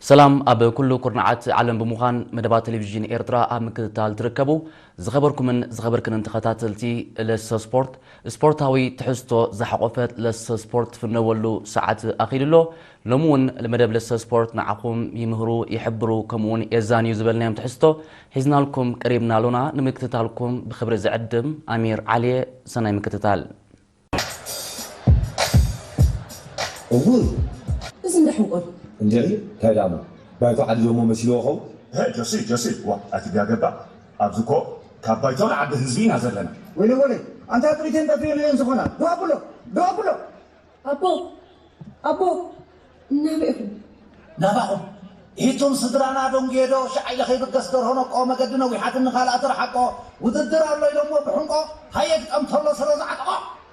ሰላም ኣብ ኩሉ ኩርናዓት ዓለም ብምዃን መደባት ቴሌቪዥን ኤርትራ ኣብ ምክትታል ትርከቡ ዝኸበርኩምን ዝኸበርክንን ተኸታተልቲ ለሰ ስፖርት፣ ስፖርታዊ ትሕዝቶ ዝሓቖፈት ለሰ ስፖርት ትፍነወሉ ሰዓት ኣኺሉ ኣሎ። ሎሚ እውን መደብ ለሰ ስፖርት ንዓኹም ይምህሩ፣ ይሕብሩ፣ ከምኡውን የዛንዩ ዝበልናዮም ትሕዝቶ ሒዝናልኩም ቀሪብና ኣሎና። ንምክትታልኩም ብኽብሪ ዝዕድም ኣሚር ዓሊየ። ሰናይ ምክትታል። እውይ እዚ እንዳ ሕንቆል እንድዒ እንታይ ዳሞ ባይቶ ዓዲ ዶሞ መሲልዎ ኸው ሄ ጆሲ ጆሲ ዋ ኣይትጋገባ ኣብዚ ኮ ካብ ባይቶ ንዓዲ ህዝቢ ኢና ዘለና ወይለ ወይለ ኣንታ ጥሪተን ጠፊኡ ንሪአን ዝኾና ዶ ኣብሎ ዶ ኣብሎ ኣቦ ኣቦ እናበ ኢኹም ናባኹም ኢቱም ስድራና ዶንጌዶ ሸዓይ ለኸይብገስ ደርሆ ነቆ መገዲ ነዊሓትን ንኻልኣት ርሓቆ ውድድር ኣሎ ኢሎሞ ብሕንቆ ሃየ ግጠም ተሎ ስረ ዝዓጥቆ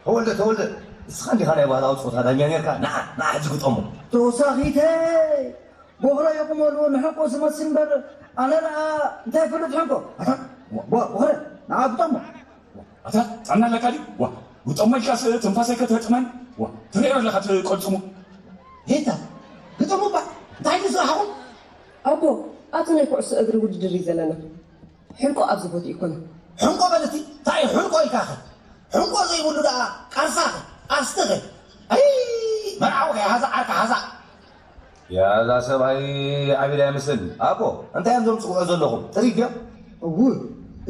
ተወልደ ተወልደ ንስኻ እንዲኻ ናይ ባህላዊ ፆታ ዳኛ ነርካ ንዓ ንዓ ሕጂ ግጠሞ ተወሳኺተ ቦኽረ ይቑመሉ ንሕቆ ዝመስል እምበር ኣነ ደኣ እንታይ ፍልጥ ሕንቆ ኣታ ቦ- ቦኽረ ንዓ ግጠሞ ኣታ ጥዕና ኣለካ ድዩ ዋ ውጠሞ ኢልካስ ትንፋሰይ ከተጥመን ዋ ትሪኦ ኣለካ ትቆልፅሙ ሄታ ግጠሙ ባ እንታይ እዩ ስራሕኹም ኣቦ ኣብቲ ናይ ኩዕሶ እግሪ ውድድር እዩ ዘለና ሕንቆ ኣብዚ ቦታ ይኮነ ሕንቆ በልቲ እንታይ እዩ ሕንቆ ኢልካ ኸ ሕንቆ ዘይብሉ ደኣ ቃርሳ ኸ ኣስቲ ኸ ኣይ መርዓዊ ኸ ሃዛ ዓርካ ሃዛ ያዛ ሰብኣይ ዓቢድ ኣይመስለኒ ኣቦ እንታይ እዮም ዘምፅቑዑ ዘለኹም ጥሪት ድዮም እው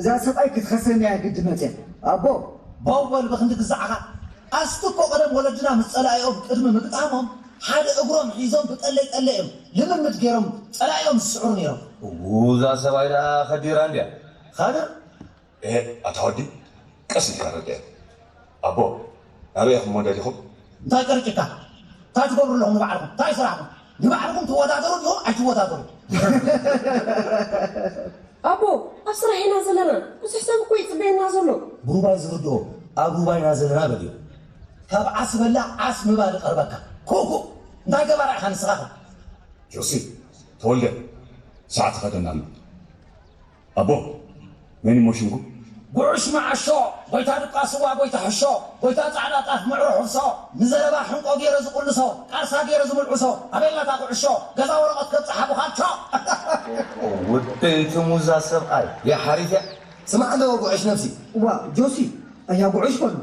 እዛ ሰብኣይ ክትኸሰኒ እያ ግዲ መፅያ ኣቦ ባው በል ብክንዲ ግዛዕኻ ኣስቲ እኮ ቀደም ወለድና ምስ ፀላኢኦም ቅድሚ ምግጣሞም ሓደ እግሮም ሒዞም ብጠለይ ጠለይ እዮም ልምምድ ገይሮም ፀላኢኦም ዝስዕሩ ነይሮም እዛ ሰብኣይ ደኣ ኸዲራ እንድያ ኻድር ኤ ኣታ ወዲ ቀስ ኢልካ ረድአ ኣቦ ናበይ ኢኹም ወደ ዲኹም እንታይ ቀርጭካ እንታይ ትገብሩ ኣለኹም ንባዕልኩም እንታይ ስራሕኩም ንባዕልኩም ትወዳደሩ ዲኹም ኣይትወዳደሩ ኣቦ ኣብ ስራሕ ኢና ዘለና ብዙሕ ሰብ እኮ ይፅበየና ዘሎ ብሩባይ ዝርድኦ ኣብ ሩባይና ዘለና በልዮ ካብ ዓስ በላ ዓስ ምባል ይቐርበካ ኩኩ እንታይ ገባራ ኢኻ ንስኻ ኸ ጆሲ ተወልደ ሰዓት ኸደና ኣሎ ኣቦ መን እሞ ሽምኩም ጉዑሽ መዓሾ ጎይታ ድቃ ስዋ ጎይታ ሕሾ ጎይታ ጻዕዳ ጣፍ ምዕሮ ሕፍሶ ንዘረባ ሕንቆ ገይረ ዝቁልሶ ቃርሳ ገይረ ዝምልዑሶ ኣበላታ ኩዕሾ ገዛ ወረቐት ከብጽሓ ብኻልቾ ውደይ ትሙዛ ሰብኣይ የሓሪት እያ ስማዕ እንደ ጉዕሽ ነብሲ ዋ ጆሲ ኣያ ጉዕሽ በሉ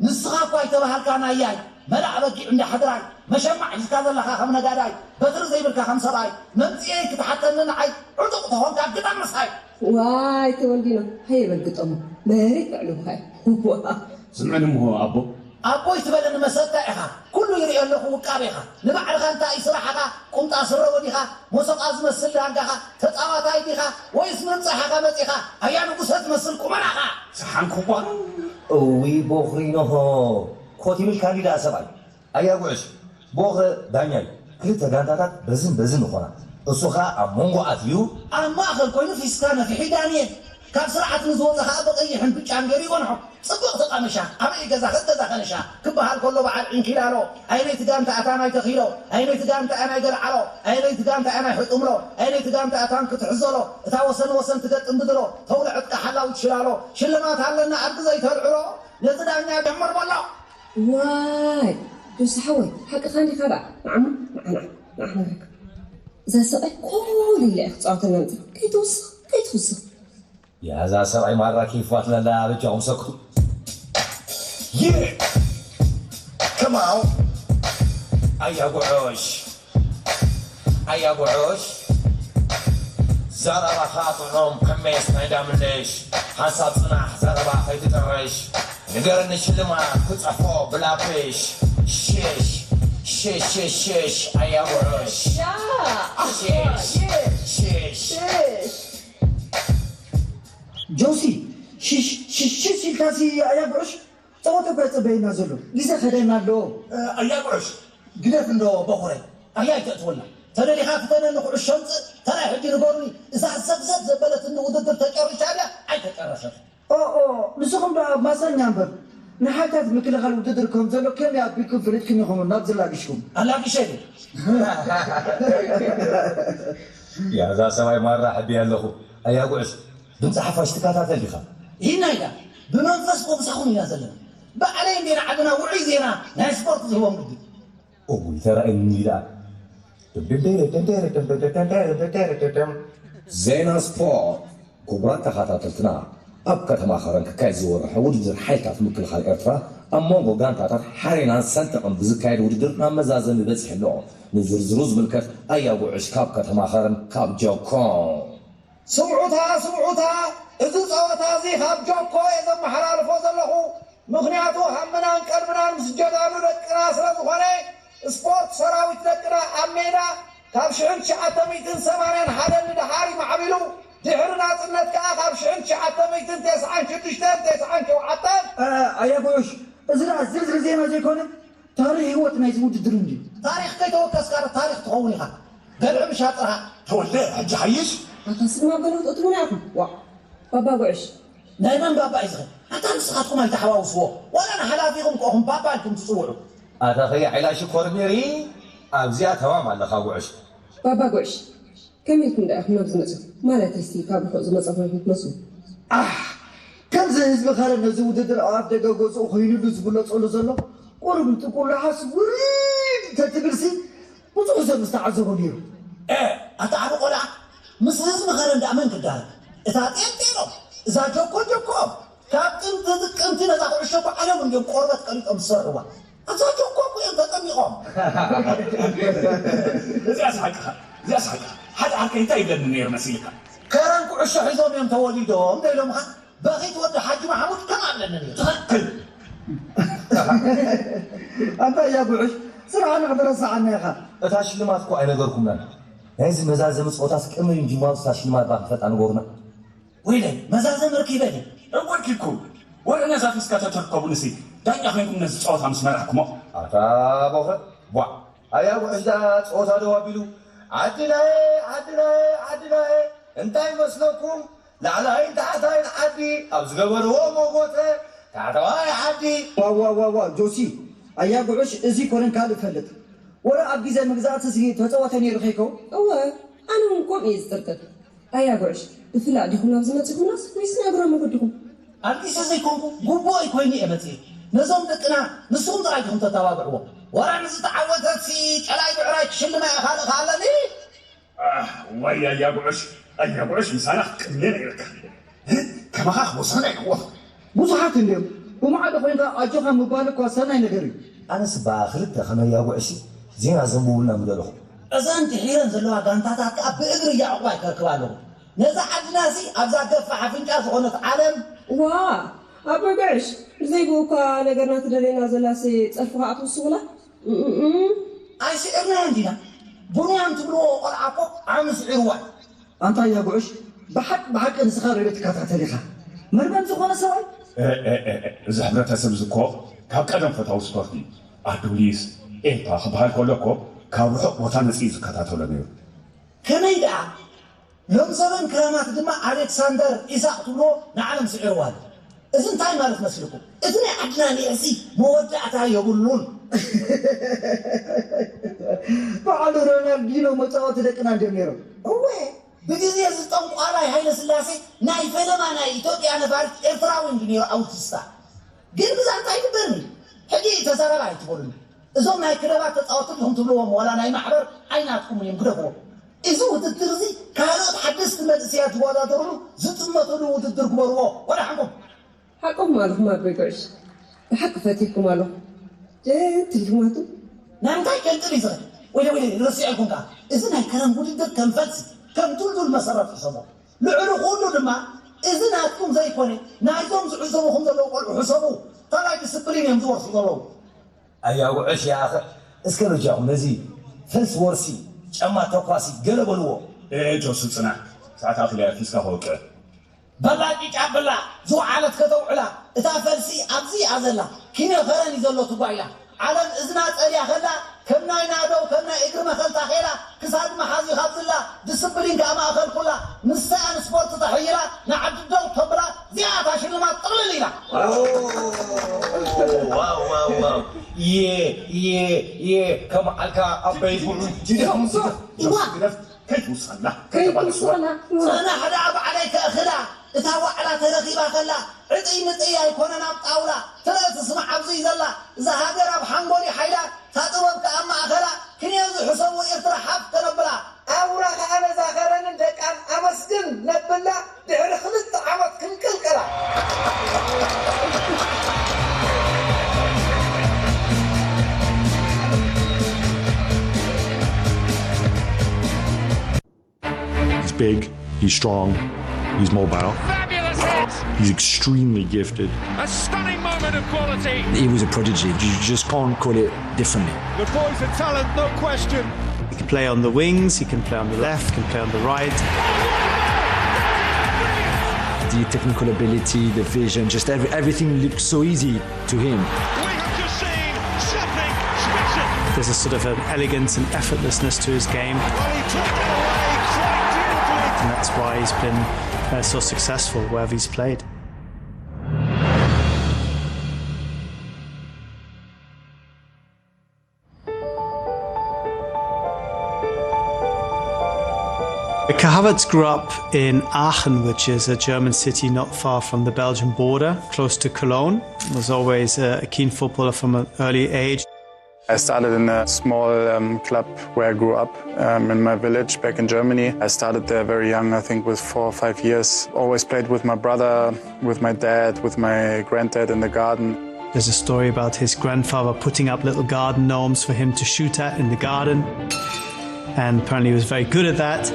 ንስኻ እኳ ኣይተባሃልካ ናያይ መላእ በጊዕ እንዳ ሕድራይ መሸማዕ ሒዝካ ዘለኻ ከም ነጋዳይ በትሪ ዘይብልካ ከም ሰብኣይ መምፅኤ ክትሓተኒ ንዓይ ዕጡቕ ተኾንካ ግጠም ምሳይ ዋይ ተወልዲኖ ሃየ በል ግጠሞ መሬት ኣዕልብኻ እዩ ስምዕኒ እሞ ኣቦ ኣቦይ ትበለኒ መሰታ ኢኻ ኩሉ ይሪኦ ኣለኹ ውቃቤኻ ንባዕልኻ እንታይ እዩ ስራሕኻ ቁምጣ ስረ ወዲኻ ሞሰቃ ዝመስል ዳንጋኻ ተፃዋታይ ዲኻ ወይስ ምምፃሕኻ መፂኻ ኣያ ንጉሰ ትመስል ቁመናኻ ሰሓንኩባ እዊ ቦኽሪኖሆ ኮቲምልካ እንዲ ደኣ ሰብኣይ ኣያ ጉዕሽ ቦኸ ዳኛ እዩ ክልተ ጋንታታት በዝን በዝን ይኾና እሱ ኸዓ ኣብ መንጎ ኣትዩ ኣብ ማእኸል ኮይኑ ፊስካ ነፊሑ ዳንኤል ካብ ስርዓት ንዝወፀ ኸዓ ብቐይሕን ብጫን ገይሩ ይጎንሖ ፅብቕ ተቃመሻ ኣበይ ገዛ ኸገዛ ኸነሻ ክበሃል ከሎ በዓል ዕንኪላሎ ኣይነይቲ ጋንታ ኣታ ናይ ተኺሎ ኣይነይቲ ጋንታ ኣያ ናይ ገልዓሎ ኣይነይቲ ጋንታ ኣያ ናይ ሕጡምሎ ኣይነይቲ ጋንታ ኣታን ክትሕዘሎ እታ ወሰን ወሰን ትገጥም ብድሎ ተውለ ዕጥቃ ሓላዊት ሽላሎ ሽልማት ኣለና ኣድጊ ዘይተልዕሎ ነቲ ዳኛ ጀምር በሎ ዋይ ጆሲ ሓወይ ሓቅኻ እንዲኻ ደኣ ንዓሞ ንዓና ንዓና እዛ ሰብኣይ ኮል ኢለ እየ ክፃወተና ምፅእ ከይትውስኽ ከይትውስኽ ያዛ ሰብኣይ ማራ ኪፋት ለላ በጃኹም ሰክቱ ይህ ከማው ኣያ ጉዕሽ ኣያ ጉዕሽ ዘረባኻ ጥዑም ከመስ ናይ ዳምነሽ ሓሳብ ፅናሕ ዘረባ ከይትጥረሽ ንገርኒ ሽልማት ክፀፎ ብላፕሽ ሽሽ ሽሽ ሽሽ ኣያ ጉዕሽ ሽሽ ሽሽ ጆሲ ሽሽ ሽሽ ሽሽ ኢልካሲ ኣያ ጉዕሽ ፀወታ እኮ የፅበየና ዘሎ ግዜ ከደና ኣሎ ኣያ ጉዕሽ ግደፍ እንዶ በኹረይ ኣያ ኣይተእትወና ተደሊኻ ፍተነኒ ኩዕሾ ምፅእ ተራይ ሕጂ ንገሩኒ እዛ ዘብዘብ ዘበለትኒ ውድድር ተጨሪሻ ድያ ኣይተጨረሸት ኦኦ ንስኹም ዶ ኣብ ማሰኛ እምበር ንሓይልታት ምክልኻል ውድድር ከም ዘሎ ከመይ ኣቢልኩም ፍሊጥኩም ኢኹም ናብ ዝላግሽኩም ኣላግሸ ድዩ ያዛ ሰብኣይ ማራ ሕቢ ኣለኹ ኣያ ጉዕሽ ድምፂ ሓፋሽ ትከታተል ዲኻ ይህና ኢላ ብመንፈስ ቆብሳኹም ኢና ዘለና ባዕለይ እንዴና ዓድና ውዑይ ዜና ናይ ስፖርት ዝህቦም ግዲ እውይ ተራእየኒ ደኣ ዜና ስፖርት። ክቡራት ተኸታተልትና፣ ኣብ ከተማ ከረን ክካየድ ዝወርሖ ውድድር ሓይልታት ምክልኻል ኤርትራ ኣብ መንጎ ጋንታታት ሓሬናን ሰንጠቕን ብዝካየድ ውድድር ናብ መዛዘሚ በጺሑ ኣሎ። ንዝርዝሩ ዝምልከት ኣያ ጉዕሽ ካብ ከተማ ከረን ካብ ጆኮ። ስምዑታ፣ ስምዑታ፣ እዚ ጸወታ እዚ ካብ ጆኮ እየ ዘመሓላልፎ ዘለኹ። ምኽንያቱ ሃምናን ቀልብናን ምስ ጀጋኑ ደቅና ስለ ዝኾነ፣ ስፖርት ሰራዊት ደቅና ኣብ ሜዳ ካብ ሽሕን ትሽዓተ ሚእትን ሰማንያን ሓደን ንደሓር እዩ ማዕቢሉ። ድሕሪ ናጽነት ከኣ ካብ ሽሕን ትሽዓተ ሚእትን ተስዓን ሽዱሽተን ተስዓን ሸውዓተን። እ፣ ኣያ ጉዑሽ፣ እዚ ደኣ ዝርዝር ዜና ዘይኮነ፣ ታሪኽ ህይወት ናይዚ ውድድር እንድዩ። ታሪኽ ከይተወከስካ ዶ ታሪኽ ትኸውን ኢኻ? ገልዒ ምሻጥ ጥራኻ። ተወልደ፣ ሕጂ ሓይሽ። ኣታ ስድማ ገለ ክትእትዉና ኢኹም። ዋእ፣ ባባ ጉዕሽ። ናይ መን ባባ እዩ ዝኽእል? ኣታ ንስኻትኩም ኣይተሓዋውስዎ። ዋላ ንሓላፊኹም ከኹም ባባ ኢልኩም ትጽውዑ። ኣታ ኸያ ዒላ ሽኮር ሜሪ፣ ኣብዚኣ ተማም ኣለኻ ጉዕሽ። ባባ ጉዕሽ፣ ከመይ ኢልኩም ደኣ ኢኹም ናብዚ መጺኹም? ማለተይሲ ካብ ርሑቕ ዝመጻኹም ኢኹም ትመስሉ። ኣሕ! ከምዚ ህዝቢ ከረን ነዚ ውድድር ኣብ ኣፍ ደገ ገዝኡ ኮይኑሉ ዝብለጸሉ ዘሎ፣ ቁሩብ እንጥቁላሓስ ውሪድ እንተትብልሲ፣ ብዙሕ ሰብ ምስተዓዘቦ ነይሩ። ኤ፣ ኣታ ዓቢ ቆልዓ፣ ምስ ህዝቢ ከረን ደኣ መን ክዳረግ? እታ ጤንጤኖም፣ እዛ ጆኮ ጆኮ፣ ካብ ጥንቲ ጥቅምቲ ነዛ ኩዕሾ እኮ ዓለም እንድዮም ቆርበት ቀሊጦም ዝሰርሕዋ። ኣታ ጆኮ እኮ እዮም ተጠሚቖም። እዚኣስ ሓቅኻ፣ እዚኣስ ሓቅኻ። ሓደ ዓርከይ እንታይ ይብለኒ ነይሩ መሲልካ? ከረን ኩዕሾ ሒዞም እዮም ተወሊዶም ዶ ኢሎምኻ? በኺት ወዲ ሓጂ ማሕሙድ ከም ኣለኒ ነይሩ። ትኽክል። ኣንታ እያ ጉዕሽ፣ ስራሕና ክትረስዓና ኢኻ። እታ ሽልማት እኮ ኣይነገርኩምናን። ናይዚ መዛዘሚ ጸወታስ ቅድሚ ምጅማሩ እታ ሽልማት እባ ክንፈልጣ ንገሩና። ወይለይ፣ መዛዘሚ ረኪበ ድየ? እወ ረኪብኩም። ወረ ነዛ ፊስካ ተተርከቡ ንሲ ዳኛ ኮይንኩም ነዚ ጸወታ ምስ መራሕኩሞ። ኣታ ቦኸ፣ ቧዕ። ኣያ ጉዕሽ ደኣ ጸወታ ደው ኣቢሉ፣ ዓድናየ፣ ዓድናየ፣ ዓድናየ፣ እንታይ ይመስለኩም? ላዕላይን ታሕታይን ዓዲ ኣብ ዝገበርዎ መጎተ፣ ታሕተዋይ ዓዲ። ዋው፣ ዋው፣ ዋው፣ ዋው፣ ጆሲ፣ ኣያ ጉዕሽ፣ እዚ ኮነን ካልእ ፈልጥ። ወረ ኣብ ግዜ መግዛእቲ እዚ ተጸወተ ነይሩ ኸይከው? እወ፣ ኣነ እውን ከምኡ እየ ዝጥርጥር። ኣያ ጉዕሽ፣ ብፍላጥ ዲኹም ናብዚ መጺኹምናስ ወይስ ናይ እግሮም መገድኹም? ኣልቂሰ ዘይኮንኩ፣ ግቡኦይ ኮይኑ እየ መጺኤ። ነዞም ደቅና ንስኹም ጥራይ ዲኹም ተተባብዕዎም? ወረ ንዝተዓወተትሲ ቀላይ ብዕራይ ክሽልማ እየ፣ ካልእ ከ ኣለኒ? ኣህ፣ ዋይ ኣያ ጉዕሽ፣ ኣያ ጉዕሽ ምሳና ክትቅንየ ነይርካ። ከማኻ ክወስኸን ኣይክወስኽ። ብዙሓት እንድዮም። ብማዕዶ ኮይንካ ኣጆኻ ምባል እኳ ሰናይ ነገር እዩ። ኣነስ እባ ክልተ ከመይ ኣያ ጉዕሽ ዜና ዘንብቡልና ምደለኹ። እዘን ድሒረን ዘለዋ ጋንታታት ከኣ ብእግሪ ያዕቑባ ይከርክባ ኣለኹ። ነዛ ዓድና እዚ ኣብዛ ገፋሕ ኣፍንጫ ዝኾነት ዓለም። ዋ፣ ኣቦይ ጉዕሽ፣ ብዘይ ብኡ እኳ ነገርና ትደልየና ዘላሲ ጸርፊ ከኣ ትውስኹላ? እም፣ እም፣ እም። ኣይስዕርናዮን ዲና? ቡንያን ትብልዎ ቆልዓ እኮ ዓሚ ስዒርዋ እዩ። ኣንታ ኣያ ጉዕሽ፣ ብሓቂ፣ ብሓቂ ንስኻ ሬድዮ ትከታተል ኢኻ። መርበብ ዝኾነ ሰብኣይ። እ፣ እ፣ እ፣ እ፣ እዚ ሕብረተሰብ እዚ እኮ ካብ ቀደም ፈታዊ ስፖርት እዩ። ኣዱሊስ፣ ኤልፓ ክበሃል ከሎ እኮ ካብ ርሑቕ ቦታ መጺኡ ዝከታተሎ ነይሩ። ከመይ ደኣ? ሎም ዘበን ክራማት ድማ ኣሌክሳንደር ኢሳቕ ትብሎ ንዓለም ስዒርዋ ኣሎ። እዚ እንታይ ማለት መስልኩም? እቲ ናይ ዓድና ኒዕሲ መወዳእታ የብሉን። በዓል ሮናልዲኖ መጻወቲ ደቅና እንድዮም ነይሮም። እወ፣ ብግዜ እዚ ጠንቋላይ ሃይለ ስላሴ ናይ ፈለማ ናይ ኢትዮጵያ ነፋሪት ኤርትራዊ እንዲ ነይሩ ኣውቲስታ። ግን ብዛ እንታይ ይግበርኒ? ሕጂ ተዛረባ ኣይትበሉኒ። እዞም ናይ ክለባት ተጻወቲ ዲኹም ትብልዎም ዋላ ናይ ማሕበር ኣይናትኩምን እዮም፣ ግደፍዎም። እዚ ውድድር እዚ ካልኦት ሓደስቲ መንእሰያት ዝወዳደሩሉ ዝጥመትሉ ውድድር ግበርዎ። ወዳሓንኩም። ሓቅኹም ኣለኹም ኣቦይ ጉዕሽ። ብሓቂ ፈቲሕኩም ኣለኹም። ጀንትል ኢኹም ኣቱም። ናይ ምንታይ ጀንትል እዩ ዝኽእል? ወይለ ወይለ ረሲዐልኩም ከኣ። እዚ ናይ ከረን ውድድር ከም ፈልሲ፣ ከም ድልዱል መሰረት ሕሰቦ። ልዕሊ ኩሉ ድማ እዚ ናትኩም ዘይኮነ ናይዞም ዝዕዘቡኹም ዘለዉ ቆልዑ ሕሰቡ። ካልኣይ ዲስፕሊን እዮም ዝወርሱ ዘለዉ። ኣያ ጉዕሽ ይኣኸ እስከ በጃኹም ነዚ ፈልሲ ወርሲ ጫማ ተኳሲ ገለ በልዎ። ኤ ጆሲ ጽናሕ፣ ሰዓት ኣኺላ እያ ፊስካ ከውቅዕ። በላ ቂጫ ብላ ዝወዓለት ከተውዕላ እታ ፈልሲ ኣብዚ እያ ዘላ። ኪነ ከረን እዩ ዘሎ ትጓይላ። ዓለም እዝና ጸልያ ከላ ከም ናይ ናደው ከም ናይ እግሪ መኸልታ ኸይላ ክሳድ መሓዚ ካብ ዝላ ዲስፕሊን ከኣ ማእኸል ኩላ ንሳ እያ ንስፖርት ተሐይላ ንዓዲ ደው ተብላ እዚኣ እታ ሽልማት ጥቕልል ኢላ። ዋው ዋው ዋው የ የ የ ከም ዓልካ ኣበይ ጉዑ ጅደም ጅደም ግደፍ ከይትውሳላ ከይትውሳላ። ጸናሕ ደኣ ባዕለይ ከእኽላ እታ ዋዕላ ተረኺባ ከላ ዕጥይ ምጥይ ኣይኮነን ኣብ ጣውላ ትረእ ትስማዕ ኣብዚ እዩ ዘላ እዛ ሃገር ኣብ ሓንጎል እዩ ሓይላ እታ ጥበብ ከኣ ኣብ ማእኸላ ክንዮ ዝሕሰቡ ኤርትራ ሓፍ Big, he's strong, he's mobile, Fabulous hit! He's extremely gifted. A stunning moment of quality. He was a prodigy. You just can't call it differently. The boy's a talent, no question. He can play on the wings, he can play on the left, he can play on the right. The technical ability, the vision, just every, everything looked so easy to him. We have just seen something special. There's a sort of an elegance and effortlessness to his game. Well, he took that away quite beautifully. And that's why he's been uh, so successful wherever he's played. Kai Havertz grew up in Aachen, which is a German city not far from the Belgian border, close to Cologne. Was always a keen footballer from an early age. I started in a small um, club where I grew up um, in my village back in Germany. I started there very young, I think with four or five years. Always played with my brother, with my dad, with my granddad in the garden. There's a story about his grandfather putting up little garden gnomes for him to shoot at in the garden. And apparently he was very good at that.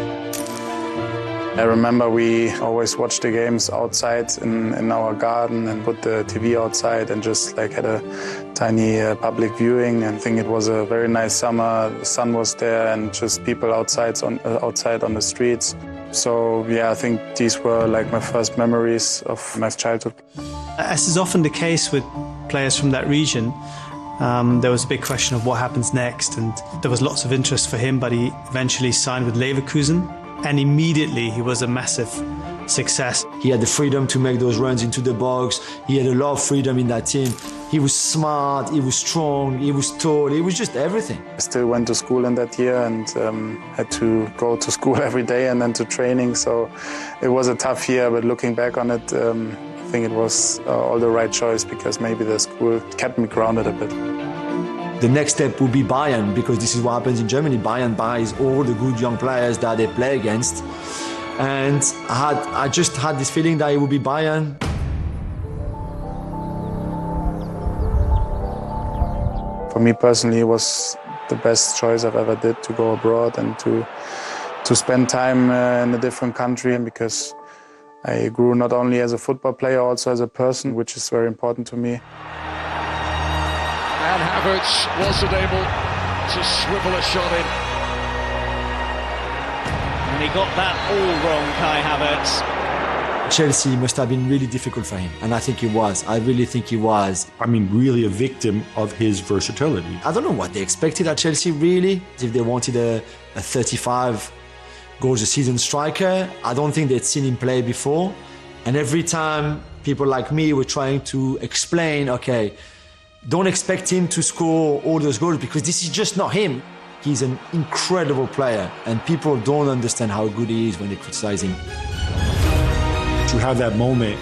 I remember we always watched the games outside in, in our garden and put the T V outside and just like had a tiny uh, public viewing. And I think it was a very nice summer. The sun was there and just people outside on uh, outside on the streets. So yeah, I think these were like my first memories of my childhood. As is often the case with players from that region, um, there was a big question of what happens next, and there was lots of interest for him, but he eventually signed with Leverkusen, and immediately he was a massive success. He had the freedom to make those runs into the box. He had a lot of freedom in that team. He was smart, he was strong, he was tall, he was just everything. I still went to school in that year and um, had to go to school every day and then to training. So it was a tough year, but looking back on it, um, I think it was uh, all the right choice because maybe the school kept me grounded a bit. The next step will be Bayern, because this is what happens in Germany. Bayern buys all the good young players that they play against. And I, had, I just had this feeling that it would be Bayern. For me personally, it was the best choice I've ever did to go abroad and to to spend time uh, in a different country, because I grew not only as a football player, also as a person, which is very important to me. And Havertz wasn't able to swivel a shot in. And he got that all wrong, Kai Havertz. Chelsea must have been really difficult for him, and I think it was. I really think it was. I mean, really a victim of his versatility. I don't know what they expected at Chelsea, really. If they wanted a, a thirty-five goals a season striker, I don't think they'd seen him play before. And every time people like me were trying to explain, okay, don't expect him to score all those goals because this is just not him. He's an incredible player, and people don't understand how good he is when they criticize him. To have that moment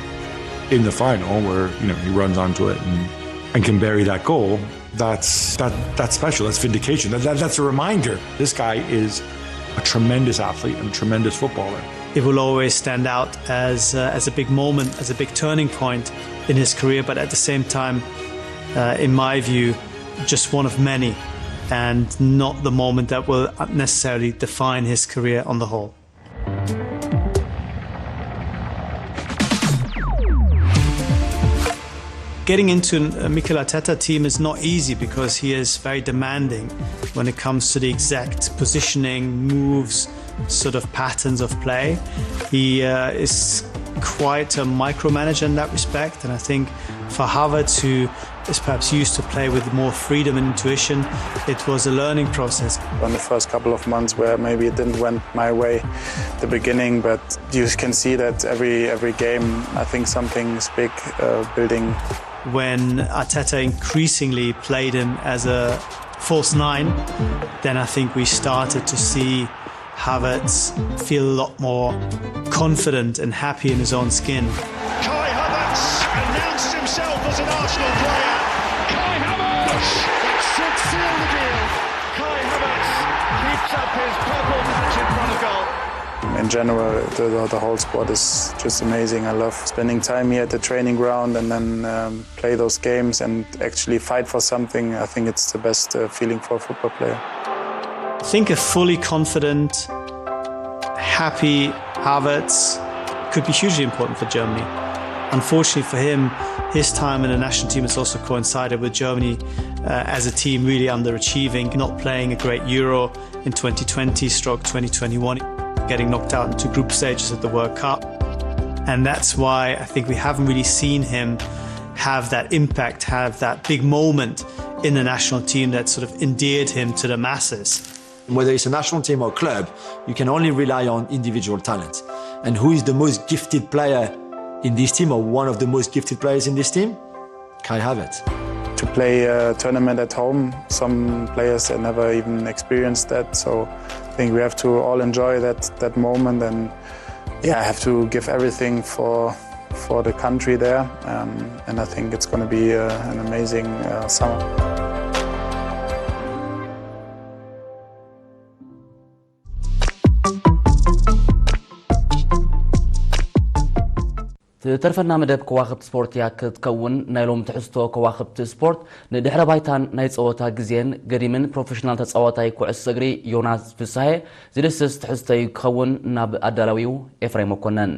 in the final where, you know, he runs onto it and, and can bury that goal, that's that that's special. That's vindication. That, that, that's a reminder. This guy is a tremendous athlete and a tremendous footballer. It will always stand out as uh, as a big moment, as a big turning point in his career. But at the same time, uh, in my view, just one of many, and not the moment that will necessarily define his career on the whole. Getting into a Mikel Arteta team is not easy because he is very demanding when it comes to the exact positioning, moves, sort of patterns of play. He uh, is quite a micromanager in that respect, and I think for Havertz, who is perhaps used to play with more freedom and intuition, it was a learning process. On the first couple of months where maybe it didn't went my way the beginning, but you can see that every every game I think something is big uh, building. When Arteta increasingly played him as a false nine, then I think we started to see Havertz feel a lot more confident and happy in his own skin. Kai Havertz announced himself as an Arsenal player. Kai Havertz! That should seal the deal. Kai Havertz keeps up his purple patch in front of goal. In general, the, the, the whole squad is just amazing. I love spending time here at the training ground and then um, play those games and actually fight for something. I think it's the best uh, feeling for a football player. I think a fully confident, Happy Havertz could be hugely important for Germany. Unfortunately for him, his time in the national team has also coincided with Germany uh, as a team really underachieving, not playing a great Euro in twenty twenty stroke twenty twenty-one, getting knocked out into group stages of the World Cup. And that's why I think we haven't really seen him have that impact, have that big moment in the national team that sort of endeared him to the masses. Whether it's a national team or club, you can only rely on individual talent. And who is the most gifted player in this team, or one of the most gifted players in this team? Kai Havertz. To play a tournament at home, some players have never even experienced that. So I think we have to all enjoy that, that moment and, yeah, I have to give everything for, for the country there. Um, and I think it's gonna be, uh, an amazing, uh, summer. ትተርፈና መደብ ከዋኽብቲ ስፖርት እያ ክትከውን። ናይ ሎም ትሕዝቶ ከዋኽብቲ ስፖርት ንድሕረ ባይታን ናይ ጸወታ ግዜን ገዲምን ፕሮፌሽናል ተጻዋታይ ኩዕሶ እግሪ ዮናስ ፍስሃየ ዝድስስ ትሕዝቶ እዩ ክኸውን። ናብ ኣዳላዊኡ ኤፍሬም መኮነን።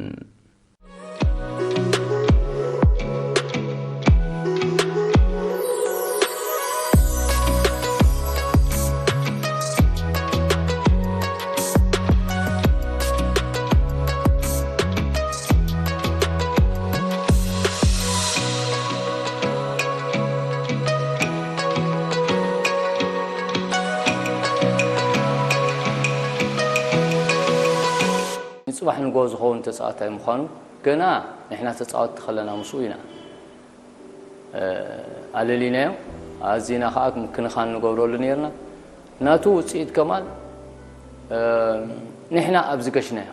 ንፅባሕ ንጎ ዝኸውን ተፃዋታይ ምዃኑ ገና ንሕና ተፃወትቲ ከለና ምስኡ ኢና ኣለሊናዮ። ኣዚና ከዓ ምክንኻን ንገብረሉ ነርና። ናቱ ውፅኢት ከማን ንሕና ኣብ ዝገሽናዮ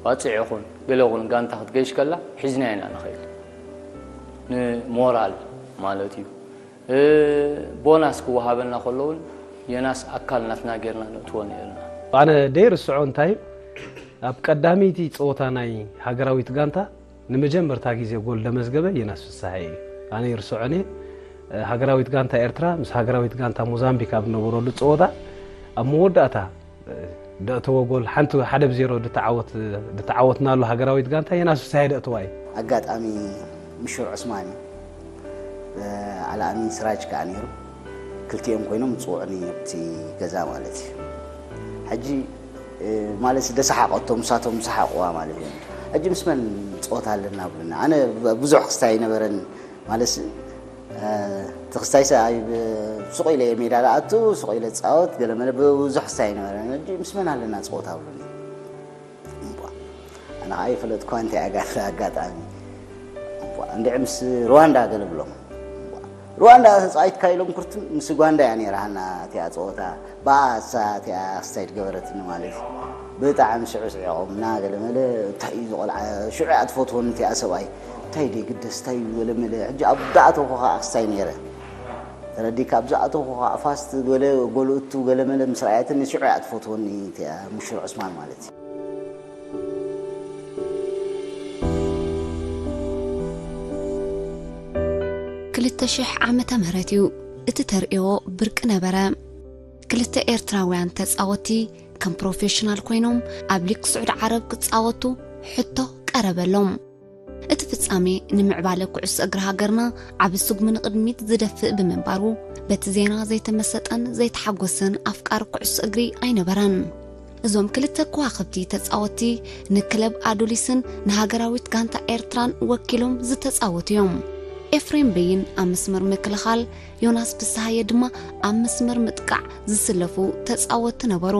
ባፅዕ ይኹን ገለ ኹን ጋንታ ክትገይሽ ከላ ሒዝና ኢና ንኽእል ንሞራል ማለት እዩ። ቦናስ ክወሃበና ከሎ እውን የናስ ኣካል ናትና ጌርና ንእትዎ ነርና። ኣነ ደይርስዖ እንታይ ኣብ ቀዳመይቲ ፀወታ ናይ ሃገራዊት ጋንታ ንመጀመርታ ግዜ ጎል ደመዝገበ የናስ ፍስሃየ እዩ። ኣነ ይርስዖን እየ። ሃገራዊት ጋንታ ኤርትራ ምስ ሃገራዊት ጋንታ ሞዛምቢክ ኣብ ነበረሉ ፀወታ ኣብ መወዳእታ ደእተወ ጎል ሓንቲ ሓደ ብ ዜሮ ድተዓወትናሉ ሃገራዊት ጋንታ የናስ ፍስሃየ ደእተዋ እዩ። ኣጋጣሚ ምሹር ዑስማን እዩ። ኣልኣሚን ስራጅ ከኣ ነይሩ። ክልቲኦም ኮይኖም ይፅውዑኒ ኣብቲ ገዛ ማለት እዩ። ሕጂ ማለት ደሰሓቐቶም ምሳቶም ዝሰሓቕዋ ማለት እዩ። ሕጂ ምስ መን ንፃወት ኣለና ብሉኒ። ኣነ ብዙሕ ክስታይ ኣይነበረን ማለት እቲ ክስታይሰ ኣብ ሱቕ ኢለ እየ ሜዳ ዝኣቱ፣ ሱቕ ኢለ ዝፃወት፣ ገለመለ ብዙሕ ክስታይ ኣይነበረን። ሕጂ ምስ መን ኣለና ንፃወት ኣብሉኒ። እምቧ ኣነ ከዓ ይፈለጥኳ እንታይ ኣጋጣሚ እንድዒ ምስ ሩዋንዳ ገለ ብሎም ሩዋንዳ ተፃዊትካ ኢሎም ኩርትን ምስ ጓንዳ እያ ነይራ ሃና እቲኣ ፀወታ ብኣሳ እቲኣ ክስታይ ዝገበረትኒ ማለት እዩ ብጣዕሚ ሽዑ ስዒቖምና ገለ መለ እንታይ እዩ ዝቆልዓ ሽዑ እያ ትፈትወኒ እቲኣ ሰብኣይ እንታይ ደይ ግደስ እንታይ እዩ ገለ መለ ሕጂ ኣብ ዳኣተውኩ ከዓ ክስታይ ነይረ ተረዲካ ኣብ ዝኣተውኩ ከዓ ፋስት ገለ ጎልእቱ ገለ መለ ምስ ረኣየትኒ ሽዑ እያ ትፈትወኒ እቲኣ ሙሽር ዑስማን ማለት እዩ ክልተ ሽሕ ዓመተ ምህረት እዩ። እቲ ተርእዮ ብርቂ ነበረ። ክልተ ኤርትራውያን ተጻወትቲ ከም ፕሮፌሽናል ኮይኖም ኣብ ሊግ ስዑዲ ዓረብ ክጻወቱ ሕቶ ቀረበሎም። እቲ ፍጻሜ ንምዕባለ ኩዕሶ እግሪ ሃገርና ዓቢ ስጉሚ ንቕድሚት ዝደፍእ ብምንባሩ በቲ ዜና ዘይተመሰጠን ዘይተሓጎሰን ኣፍቃሪ ኩዕሶ እግሪ ኣይነበረን። እዞም ክልተ ከዋኽብቲ ተጻወትቲ ንክለብ ኣዱሊስን ንሃገራዊት ጋንታ ኤርትራን ወኪሎም ዝተጻወቱ እዮም። ኤፍሬም በይን ኣብ መስመር ምክልኻል፣ ዮናስ ፍስሃየ ድማ ኣብ መስመር ምጥቃዕ ዝስለፉ ተጻወትቲ ነበሩ።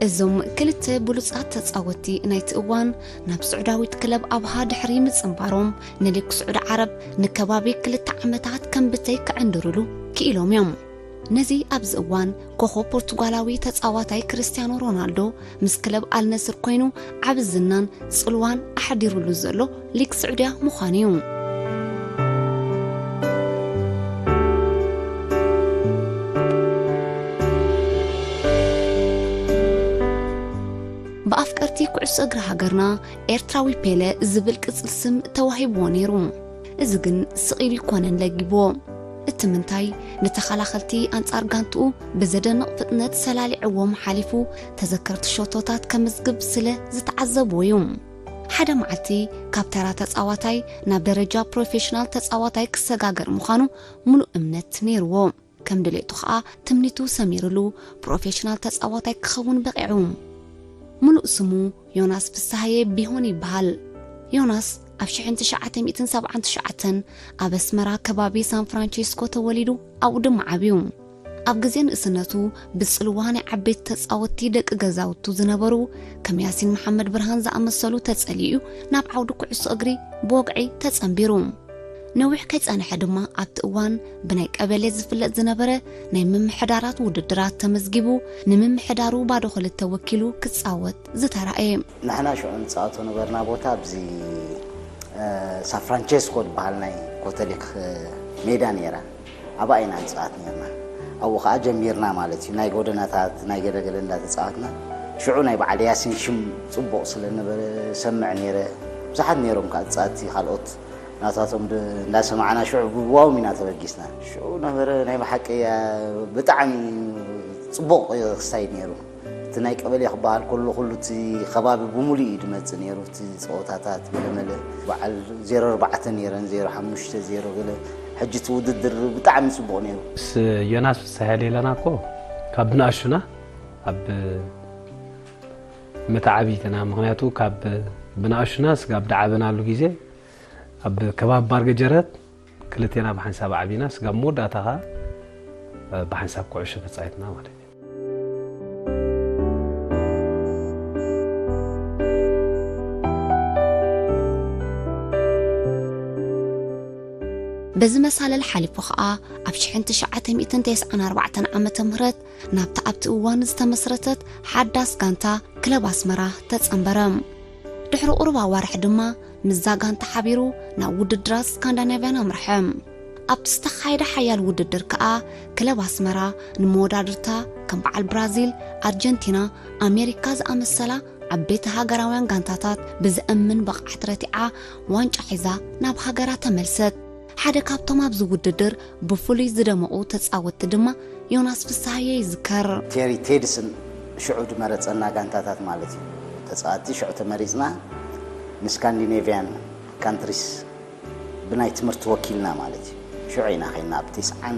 እዞም ክልተ ብሉጻት ተጻወትቲ ናይቲ እዋን ናብ ስዑዳዊት ክለብ ኣብሃ ድሕሪ ምጽንባሮም ንሊግ ስዑዲ ዓረብ ንከባቢ ክልተ ዓመታት ከም ብተይ ክዕንድርሉ ክኢሎም እዮም። ነዚ ኣብዚ እዋን ኮኾብ ፖርቱጋላዊ ተጻዋታይ ክርስትያኖ ሮናልዶ ምስ ክለብ ኣልነስር ኮይኑ ዓቢ ዝናን ጽልዋን ኣሕዲሩሉ ዘሎ ሊግ ስዑድያ ምዃኑ እዩ። ብኣፍቀርቲ ኩዕሶ እግሪ ሃገርና ኤርትራዊ ፔለ ዝብል ቅጽል ስም ተዋሂብዎ ነይሩ። እዚ ግን ስቕ ኢሉ ኣይኮነን ለጊብዎ። እቲ ምንታይ፣ ንተኸላኸልቲ ኣንጻር ጋንትኡ ብዘደንቕ ፍጥነት ሰላሊዕዎም ሓሊፉ፣ ተዘከርቲ ሸቶታት ከምዝግብ ስለ ዝተዓዘብዎ እዩ። ሓደ መዓልቲ ካብ ተራ ተጻዋታይ ናብ ደረጃ ፕሮፌሽናል ተጻዋታይ ክሰጋገር ምዃኑ ምሉእ እምነት ነይርዎ። ከም ድሌቱ ኸኣ ትምኒቱ ሰሚርሉ ፕሮፌሽናል ተጻዋታይ ክኸውን በቒዑ። ምሉእ ስሙ ዮናስ ፍስሃየ ቢሆን ይበሃል። ዮናስ ኣብ ሽሕን ትሽዓተ ሚእትን ሰብዓን ትሽዓተን ኣብ ኣስመራ ከባቢ ሳን ፍራንቸስኮ ተወሊዱ፣ ኣብኡ ድማ ዓብዩ። ኣብ ግዜ ንእስነቱ ብጽልዋ ናይ ዓበይቲ ተጻወትቲ ደቂ ገዛውቱ ዝነበሩ ከም ያሲን መሓመድ ብርሃን ዝኣመሰሉ ተጸሊኡ ናብ ዓውዲ ኩዕሶ እግሪ ብወግዒ ተጸንቢሩ። ነዊሕ ከይጸንሐ ድማ ኣብቲ እዋን ብናይ ቀበሌ ዝፍለጥ ዝነበረ ናይ ምምሕዳራት ውድድራት ተመዝጊቡ ንምምሕዳሩ ባዶ ክልተ ወኪሉ ክጻወት ዝተራእየ። ንሕና ሽዑ ንጻወቶ ነበርና ቦታ ኣብዚ፣ እ፣ ሳን ፍራንቸስኮ ዝበሃል ናይ ኮቶሊክ፣ እ፣ ሜዳ ነይራ። ኣብኣ ኢና ንጻወት ነርና። ኣብኡ ኸኣ ጀሚርና ማለት እዩ። ናይ ጎደናታት፣ ናይ ገለገለ እንዳተጻወትና። ሽዑ ናይ በዓል ያሲን ሽም ጽቡቕ ስለ ነበረ ሰምዕ ነይረ። ብዙሓት ነይሮም ከኣ ተጻወትቲ ካልኦት ናታቶም ድ-፣ እንዳሰማዕና ሽዑ ብዋውም ኢና ተበጊስና። ሽዑ ነበረ ናይ ብሓቂ፣ ያ፣ ብጣዕሚ ጽቡቕ ክስታይ ነይሩ። እቲ ናይ ቀበሌ ክበሃል ከሎ ኩሉ እቲ ከባቢ ብምሉእ እዩ ዝመጽእ ነይሩ። እቲ ጸወታታት ገለመለ በዓል ዜሮ ኣርባዕተ ነይረን፣ ዜሮ ሓሙሽተ፣ ዜሮ ገለ። ሕጂ እቲ ውድድር ብጣዕሚ ጽቡቕ ነይሩ። ምስ ዮናስ ፍስሃየ ሌላና እኮ ካብ ብንኣሹና ኣብ መተዓብይትና፣ ምኽንያቱ ካብ ብንኣሹና ስጋብ ዝዓበናሉ ግዜ ኣብ ከባቢ ባርገጀረት ክልቴና ብሓንሳብ ዓቢና፣ ስጋብ መወዳእታ ኸኣ ብሓንሳብ ኩዕሾ ተጻዊትና ማለት እዩ። በዚ መሳለል ሓሊፉ ኸኣ ኣብ ሽሕን ትሽዓተ ሚእትን ተስዓን ኣርባዕተን ዓመተ ምህረት ናብታ ኣብቲ እዋን ዝተመስረተት ሓዳስ ጋንታ ክለብ ኣስመራ ተጸንበረ። ድሕሪ ቁሩብ ኣዋርሕ ድማ ምስዛ ጋንታ ሓቢሩ ናብ ውድድራት ስካንዳናቭያን ኣምርሐ። ኣብቲ ዝተኻየደ ሓያል ውድድር ከኣ ክለብ ኣስመራ ንመወዳድርታ ከም በዓል ብራዚል፣ ኣርጀንቲና፣ ኣሜሪካ ዝኣመሰላ ዓበይቲ ሃገራውያን ጋንታታት ብዘእምን ብቕዓት ረቲዓ ዋንጫ ሒዛ ናብ ሃገራ ተመልሰት። ሓደ ካብቶም ኣብዚ ውድድር ብፍሉይ ዝደመቑ ተጻወትቲ ድማ ዮናስ ፍስሃየ ይዝከር። ቴሪ ቴድስን ሽዑ ዝመረጸና ጋንታታት ማለት እዩ። ተጻወትቲ ሽዑ ተመሪጽና ንስካንዲኔቭያን ካንትሪስ ብናይ ትምህርቲ ወኪልና ማለት እዩ። ሽዑ ኢና ኸይና ኣብ ተስዓን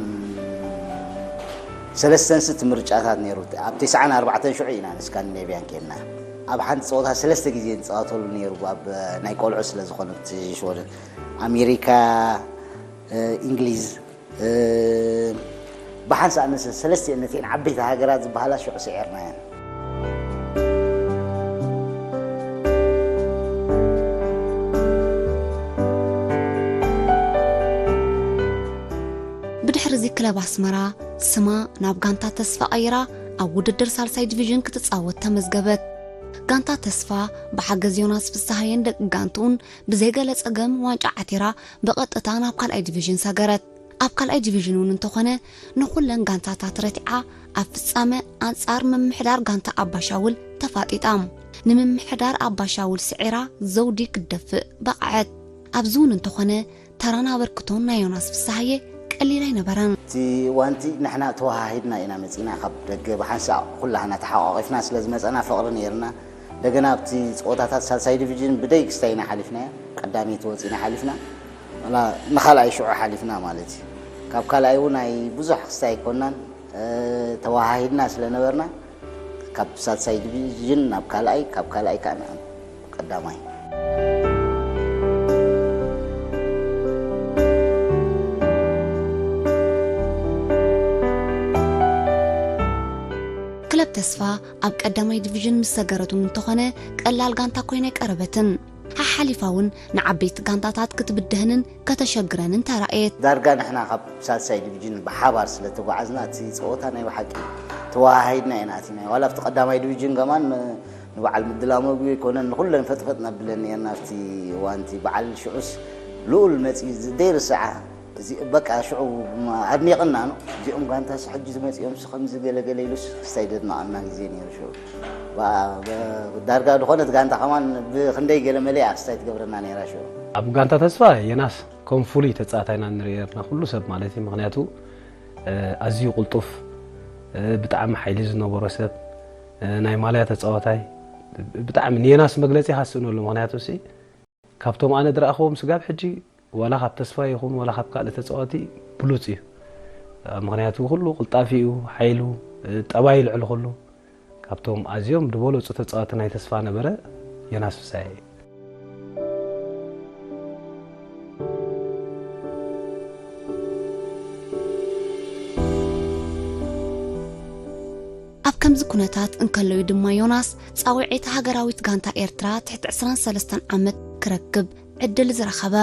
ሰለስተንስ እቲ ምርጫታት ነይሩ። ኣብ ተስዓን ኣርባዕተን ሽዑ ኢና ንስካንዲኔቭያን ኬድና። ኣብ ሓንቲ ጸወታ ሰለስተ ግዜ ንጻወተሉ ነይሩ፣ ኣብ ናይ ቆልዑ ስለ ዝኾነ እቲ ሽወደን። ኣሜሪካ፣ እ፣ እንግሊዝ፣ እ፣ ብሓንሳእ ነሰ-፣ ሰለስቲኤን ነቲኤን ዓበይቲ ሃገራት ዝበሃላ ሽዑ ስዒርናየን። ብድሕሪ እዚ ክለብ ኣስመራ ስማ ናብ ጋንታ ተስፋ ቀይራ ኣብ ውድድር ሳልሳይ ዲቪዥን ክትጻወት ተመዝገበት። ጋንታ ተስፋ ብሓገዝ ዮናስ ፍስሃየን ደቂ ጋንትኡን ብዘይገለ ጸገም ዋንጫ ዓቲራ ብቐጥታ ናብ ካልኣይ ዲቪዥን ሰገረት። ኣብ ካልኣይ ዲቪዥን እውን እንተኾነ ንኹለን ጋንታታት ረቲዓ ኣብ ፍጻመ ኣንጻር ምምሕዳር ጋንታ ኣባሻውል ተፋጢጣ። ንምምሕዳር ኣባሻውል ስዒራ ዘውዲ ክትደፍእ በቕዐት። ኣብዚ እውን እንተኾነ ተራን ኣበርክቶን ናይ ዮናስ ፍስሃየ ቀሊል ኣይነበረን። እቲ እዋንቲ ንሕና ተወሃሂድና ኢና መጺና፣ ካብ ደገ ብሓንሳእ ኩላህና ተሓቋቒፍና ስለ ዝመጸና ፍቕሪ ነይርና። እንደገና ኣብቲ ጸወታታት ሳልሳይ ዲቪዥን ብደይ ክስታይ ኢና ሓሊፍናዮ። ቀዳመይቲ ወጺና ሓሊፍና፣ ዋላ ንኻልኣይ ሽዑ ሓሊፍና ማለት እዩ። ካብ ካልኣይ እውን ኣይ ብዙሕ ክስታይ ኣይኮናን፣ እ፣ ተወሃሂድና ስለ ነበርና፣ ካብ ሳልሳይ ዲቪዥን ናብ ካልኣይ፣ ካብ ካልኣይ ከዓ ናብ ቀዳማይ። ክለብ ተስፋ ኣብ ቀዳማይ ዲቪዥን ምስ ሰገረቱን እንተኾነ፣ ቀላል ጋንታ ኮይና ኣይቀረበትን። ሓሓሊፋ እውን ንዓበይቲ ጋንታታት ክትብደህንን ከተሸግረንን ተራእየት። ዳርጋ ንሕና ካብ ሳልሳይ ዲቪዥን ብሓባር ስለ ተጓዓዝና፣ እቲ ጸወታ ናይ ብሓቂ ተወሃሂድና ኢና ኣቲናዮ። ዋላ ኣብቲ ቀዳማይ ዲቪዥን ከማን ን-፣ ንበዓል ምድላው መግቢ ኣይኮነን፣ ንኹለን ፈጥፈጥ ነብለን ነርና። ኣብቲ እዋንቲ በዓል ሽዑስ ልኡል መጺኡ ዝ-፣ ዘይርስዓ፣ እዚ በቃ ሽዑ ኣድኒቕና ነው። እዚኦም ጋንታስ ሕጂ ዝመጺኦምስ ከምዚ ገለ ገለ ኢሉስ ክስታይ ዘድነቐና ግዜ ነይሩ ሽዑ። ባ-፣ በ-፣ ዳርጋ ዝኾነት ጋንታ ከማን ብኽንደይ ገለ መለ እያ ክስታይ ትገብረና ነይራ ሽዑ። ኣብ ጋንታ ተስፋ ዮናስ ከም ፍሉይ ተጻዋታይ ኢና ንሪኦ ነርና፣ ኩሉ ሰብ ማለት እዩ። ምኽንያቱ፣ እ፣ ኣዝዩ ቅልጡፍ፣ እ፣ ብጣዕሚ ሓይሊ ዝነበሮ ሰብ፣ እ፣ ናይ ማልያ ተጻዋታይ፣ ብጣዕሚ ንየናስ መግለጺ ካስእነሉ። ምኽንያቱ ሲ፣ ካብቶም ኣነ ዝረኣኽዎም ስጋብ ሕጂ፣ ዋላ ካብ ተስፋ ይኹን ዋላ ካብ ካልእ ተጻዋቲ ብሉጽ እዩ። እ፣ ምኽንያቱ ኩሉ ቅልጣፊኡ፣ ሓይሉ፣ እ፣ ጠባይ ልዕሊ ኩሉ። ካብቶም ኣዝዮም ዝበለጹ ተጻወቲ ናይ ተስፋ ነበረ ዮናስ ፍሳሐ እዩ። ኣብ ከምዚ ኩነታት እንከሎ እዩ ድማ ዮናስ ጻውዒት ሃገራዊት ጋንታ ኤርትራ ትሕቲ ዕስራን ሰለስተን ዓመት ክረክብ ዕድል ዝረኸበ።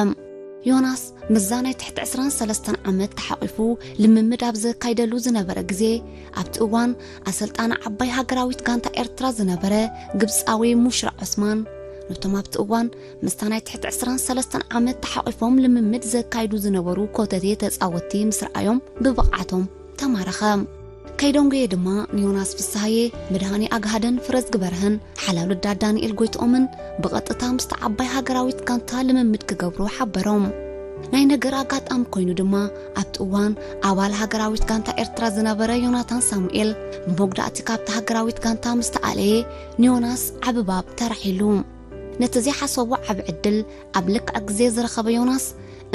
ዮናስ ምስዛ ናይ ትሕቲ ዕስራን ሰለስተን ዓመት ተሓቒፉ ልምምድ ኣብ ዘካይደሉ ዝነበረ ግዜ፣ ኣብቲ እዋን ኣሰልጣኒ ዓባይ ሃገራዊት ጋንታ ኤርትራ ዝነበረ ግብጻዊ ሙሽራ ዑስማን፣ ነቶም ኣብቲ እዋን ምስታ ናይ ትሕቲ ዕስራን ሰለስተን ዓመት ተሓቒፎም ልምምድ ዘካይዱ ዝነበሩ ኮተቴ ተጻወትቲ ምስ ረኣዮም ብብቕዓቶም ተማረኸ። ከይደንጎየ ድማ ንዮናስ ፍስሃየ፣ መድሃኔ ኣግሃደን ፍረዝጊ በርሀን ሓላሉ ኣዳ ዳንኤል ጎይትኦምን ብቐጥታ ምስቲ ዓባይ ሃገራዊት ጋንታ ልምምድ ክገብሩ ሓበሮም። ናይ ነገር ኣጋጣሚ ኮይኑ ድማ ኣብቲ እዋን ኣባል ሃገራዊት ጋንታ ኤርትራ ዝነበረ ዮናታን ሳሙኤል ብመጉዳእቲ ካብታ ሃገራዊት ጋንታ ምስ ተኣለየ ንዮናስ ዓቢ ባብ ተራሒሉ። ነቲ ዘይሓሰቦ ዓቢ ዕድል ኣብ ልክዕ ግዜ ዝረኸበ ዮናስ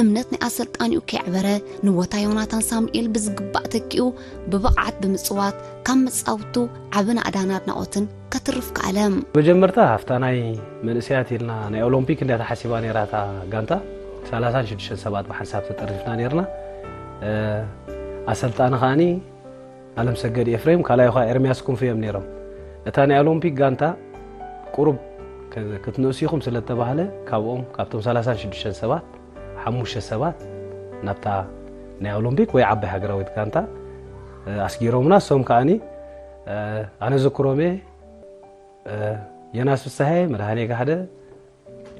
እምነት ናይ ኣሰልጣኒኡ ከየዕበረ ንቦታ ዮናታን ሳሙኤል ብዝግባእ ተኪኡ ብብቕዓት ብምጽዋት ካብ መጻውቱ ዓቢ ናእዳን ኣድናቖትን ከትርፍ ከኣለ። መጀመርታ ኣብታ ናይ መንእሰያት ኢልና ናይ ኦሎምፒክ እንድያ ተሓሲባ ነይራ እታ ጋንታ፣ ሰላሳን ሽዱሽተን ሰባት ብሓንሳብ ተጠርኒፍና ነይርና። እ፣ ኣሰልጣኒ ከኣኒ ኣለምሰገድ ኤፍሬም፣ ካልኣይ ኸኣ ኤርምያስ ክንፉ እዮም ነይሮም። እታ ናይ ኦሎምፒክ ጋንታ ቁሩብ ከ-፣ ክትንእሱ ኢኹም ስለ እተባህለ፣ ካብኦም፣ ካብቶም ሰላሳን ሽዱሽተን ሰባት፣ ሓሙሽተ ሰባት ናብታ ናይ ኦሎምፒክ ወይ ዓባይ ሃገራዊት ጋንታ፣ እ፣ ኣስጊሮምና። እሶም ከኣኒ፣ እ፣ ኣነ ዝክሮም እየ፣ እ፣ የናስ ፍስሃየ፣ መድሃኔ ጋህደ፣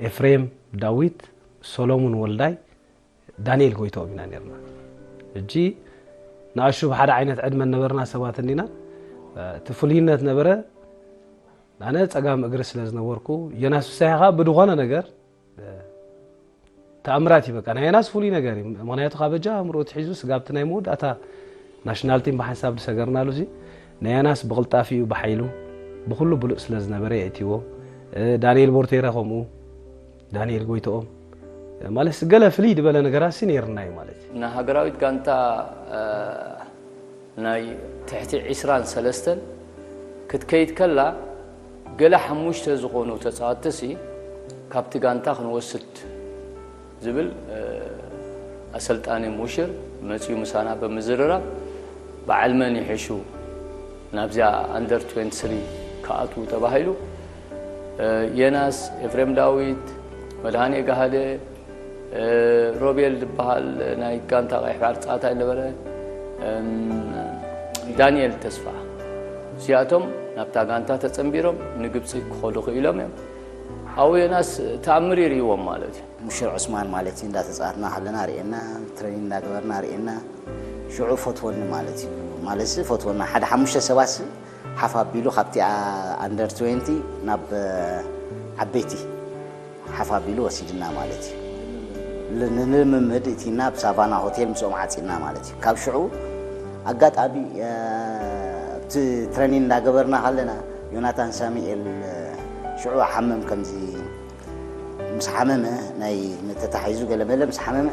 ኤፍሬም ዳዊት፣ ሰሎሙን ወልዳይ፣ ዳንኤል ጎይትኦም ኢና ነርና። ሕጂ ንኣሹ ብሓደ ዓይነት ዕድመ ነበርና ሰባት እንዲና። እቲ ፍሉይነት ነበረ፣ ኣነ ጸጋም እግሪ ስለ ዝነበርኩ፣ የናስ ፍስሃየ ኸኣ ብድኾነ ነገር ተኣምራት እዩ። በቃ ናይ የናስ ፍሉይ ነገር እዩ። ምኽንያቱ ካብ በጃ ኣእምሮ ትሒዙ ስጋብቲ ናይ መወዳእታ ናሽናል ቲም ብሓንሳብ ዝሰገርናሉ እዚ ናይ የናስ ብቕልጣፊኡ፣ ብሓይሉ፣ ብኹሉ ብሉጽ ስለ ዝነበረ የእትይዎ። እ፣ ዳንኤል ቦርቴረ ከምኡ፣ ዳንኤል ጎይትኦም፣ ማለት ገለ ፍልይ ዝበለ ነገራት ሲ ነይርና እዩ ማለት እዩ። ንሃገራዊት ጋንታ፣ እ፣ ናይ ትሕቲ ዕስራን ሰለስተን ክትከይድ ከላ፣ ገለ ሓሙሽተ ዝኾኑ ተጻወትቲ ሲ ካብቲ ጋንታ ክንወስድ ዝብል፣ እ፣ ኣሰልጣኒ ሙሽር መጺኡ ምሳና ብምዝርራብ፣ በዓል መን ይሕሹ ናብዚኣ ኣንደር ትዌንቲ ስሪ ክኣትዉ ተባሂሉ፣ እ፣ የናስ፣ ኤፍሬም ዳዊት፣ መድሃኔ ጋህደ፣ እ፣ ሮቤል ዝበሃል ናይ ጋንታ ቀይሕ ባሕሪ ተጻዋታይ ነበረ፣ እም፣ ዳንኤል ተስፋ። እዚኣቶም ናብታ ጋንታ ተጸንቢሮም ንግብጺ ክኸዱ ክኢሎም እዮም። ኣብኡ የናስ ተኣምር ይርእይዎም ማለት እዩ። ሙሽር ዑስማን ማለት እዩ፣ እንዳተጻወትና ከለና ርእየና፣ ትሬኒንግ እንዳገበርና ርእየና፣ ሽዑ ፈትወኒ ማለት እዩ። ማለት ሲ ፈትወና፣ ሓደ ሓሙሽተ ሰባት ሲ ሓፍ ኣቢሉ ካብቲኣ ኣንደር ትዌንቲ ናብ ዓበይቲ ሓፍ ኣቢሉ ወሲድና ማለት እዩ። ል-፣ ንልምምድ እቲና ኣብ ሳቫና ሆቴል ምስኦም ዓጺና ማለት እዩ። ካብ ሽዑ ኣጋጣሚ፣ እ፣ ኣብቲ ትሬኒንግ እንዳገበርና ከለና ዮናታን ሳሙኤል፣ እ፣ ሽዑ ሓመም ከምዚ ምስ ሓመመ፣ ናይ ተታሒዙ ገለመለ ምስ ሓመመ፣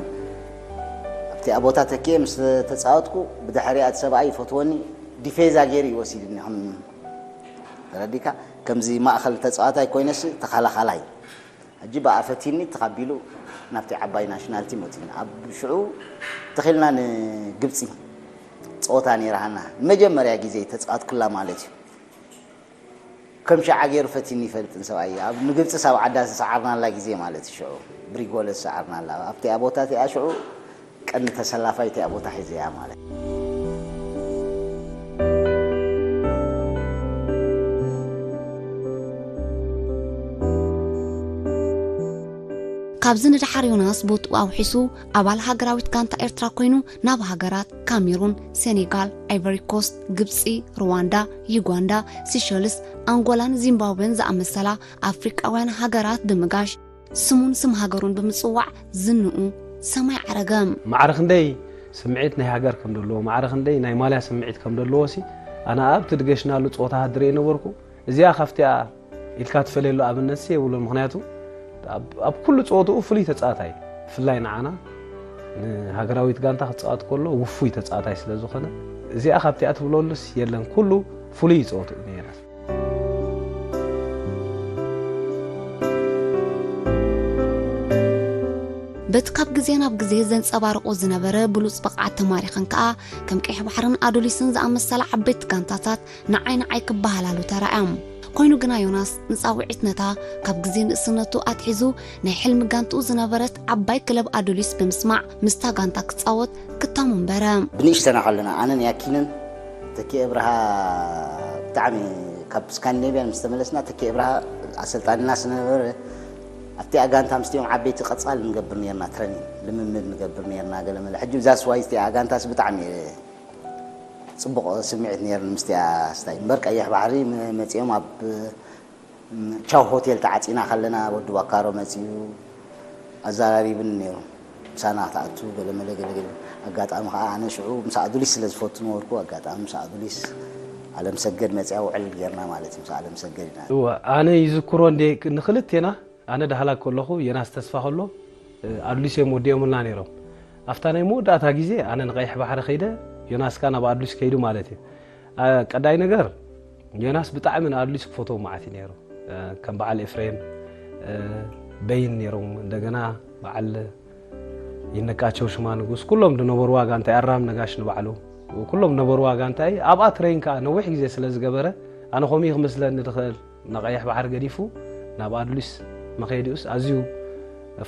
ኣብቲኣ ቦታ ተኪኤ ምስ ተጻወትኩ፣ ብድሕሪኣ እቲ ሰብኣይ ይፈትወኒ፣ ዲፌዛ ገይሩ እዩ ወሲድኒ። ከም ተረዲካ፣ ከምዚ ማእኸል ተጻዋታይ ኮይነሲ ተኸላኻላይ። ሕጂ ብኣ ፈቲኒ ተቐቢሉ ናብቲ ዓባይ ናሽናል ቲም ወቲኒ። ኣብ ሽዑ ተኺልና ንግብጺ ጸወታ ነይራሃና። ንመጀመርያ ግዜ ተጻወትኩላ ማለት እዩ። ከም ሽዓ ገይሩ ፈቲኒ ይፈልጥን ሰብኣይ። ኣብ ንግብጺ ሳብ ዓዳ ዝሰዓርናላ ግዜ ማለት እዩ። ሽዑ ብሪጎለ ዝሰዓርናላ። ኣብቲኣ ቦታ እቲኣ ሽዑ ቀንዲ ተሰላፋይ እቲኣ ቦታ ሒዘያ ማለት። ካብዚ ንደሓር ዮናስ ቦትኡ ኣውሒሱ ኣባል ሃገራዊት ጋንታ ኤርትራ ኮይኑ ናብ ሃገራት ካሜሩን፣ ሴኔጋል፣ ኣይቨሪ ኮስት፣ ግብጺ፣ ሩዋንዳ፣ ዩጋንዳ፣ ሲሸልስ፣ ኣንጎላን ዚምባብዌን ዝኣመሰላ ኣፍሪቃውያን ሃገራት ብምጋሽ ስሙን ስም ሃገሩን ብምጽዋዕ ዝንኡ ሰማይ ዓረገ። ማዕረ ክንደይ ስምዒት ናይ ሃገር ከም ዘለዎ፣ ማዕረ ክንደይ ናይ ማልያ ስምዒት ከም ዘለዎ ሲ፣ ኣነ ኣብቲ ድገሽናሉ ጸወታታት ድርኢ ነበርኩ። እዚኣ ካብቲኣ ኢልካ ትፈልየሉ ኣብነት ሲ የብሉን። ምኽንያቱ ኣብ፣ ኣብ ኩሉ ጸወትኡ ፍሉይ ተጻዋታይ፣ ብፍላይ ንዓና ንሃገራዊት ጋንታ ክጻወት ከሎ ውፉይ ተጻዋታይ ስለ ዝኾነ፣ እዚኣ ካብቲኣ ትብለሉስ የለን። ኩሉ ፍሉይ ጸወትኡ ነይራ። በቲ ካብ ግዜ ናብ ግዜ ዘንጸባርቆ ዝነበረ ብሉጽ ብቕዓት ተማሪኸን ከኣ፣ ከም ቀይሕ ባሕርን ኣዱሊስን ዝኣመሰላ ዓበይቲ ጋንታታት ንዓይ ንዓይ ክበሃላሉ ተራእያ። ኮይኑ ግና ዮናስ ንጻውዒት ነታ ካብ ግዜ ንእስነቱ ኣትሒዙ ናይ ሕልሚ ጋንትኡ ዝነበረት ዓባይ ክለብ ኣዱሊስ ብምስማዕ ምስታ ጋንታ ክጻወት ክታሙ እምበረ። ብንእሽተና ከለና ኣነን ያኪንን ተኪኤ ብርሃ ብጣዕሚ ካብ ስካንዲኔቭያን ምስ ተመለስና ተኪኤ ብርሃ ኣሰልጣኒና ስነበረ ኣብቲኣ ጋንታ ምስቲኦም ዓበይቲ ቀጻል ንገብር ነርና ትረኒን ልምምድ ንገብር ነርና ገለመለ። ሕጂ ብዛ ስዋይ እቲኣ ጋንታስ ብጣዕሚ ጽቡቕ ስምዒት ነይርኒ ምስቲኣ ስታይ። እምበር ቀይሕ ባሕሪ መ-፣ መጺኦም ኣብ፣ ም፣ ቻው ሆቴል ተዓጺና ከለና ወዲ ዋካሮ መጺኡ ኣዘራሪብኒ ነይሩ። ምሳና ክትኣቱ ገለመለ ገለገለ። ኣጋጣሚ ከኣ ኣነ ሽዑ ምስ ኣዱሊስ ስለ ዝፈቱ ነበርኩ፣ ኣጋጣሚ ምስ ኣዱሊስ ኣለምሰገድ መጺኣ ውዕል ጌርና ማለት እዩ። ምስ ኣለምሰገድ ኢና። እወ፣ ኣነ ይዝክሮ እንዴ ንክልቴና ኣነ ዳህላክ ከለኹ ዮናስ ተስፋ ከሎ፣ እ፣ ኣዱሊስ እዮም ወዲኦምልና ነይሮም። ኣብታ ናይ መወዳእታ ግዜ ኣነ ንቐይሕ ባሕሪ ከይደ፣ ዮናስ ከኣ ናብ ኣዱሊስ ከይዱ ማለት እዩ። እ፣ ቀዳይ ነገር ዮናስ ብጣዕሚ ንኣዱሊስ ክፈትዎ መዓት እዩ ነይሩ። እ፣ ከም በዓል ኤፍሬም፣ እ፣ በይን ነይሮም፣ እንደገና በዓል ይነቃቸው ሽማ ንጉስ፣ ኩሎም ዝነበርዋ ጋንታ፣ ኣራም ነጋሽ ንባዕሉ፣ ኩሎም ዝነበርዋ ጋንታይ ኣብኣ ትረይን ከኣ ነዊሕ ግዜ ስለ ዝገበረ፣ ኣነ ከምኡ እዩ ክመስለኒ ዝኽእል። ንቐይሕ ባሕሪ ገዲፉ ናብ ኣዱሊስ መኸዲኡስ ኣዝዩ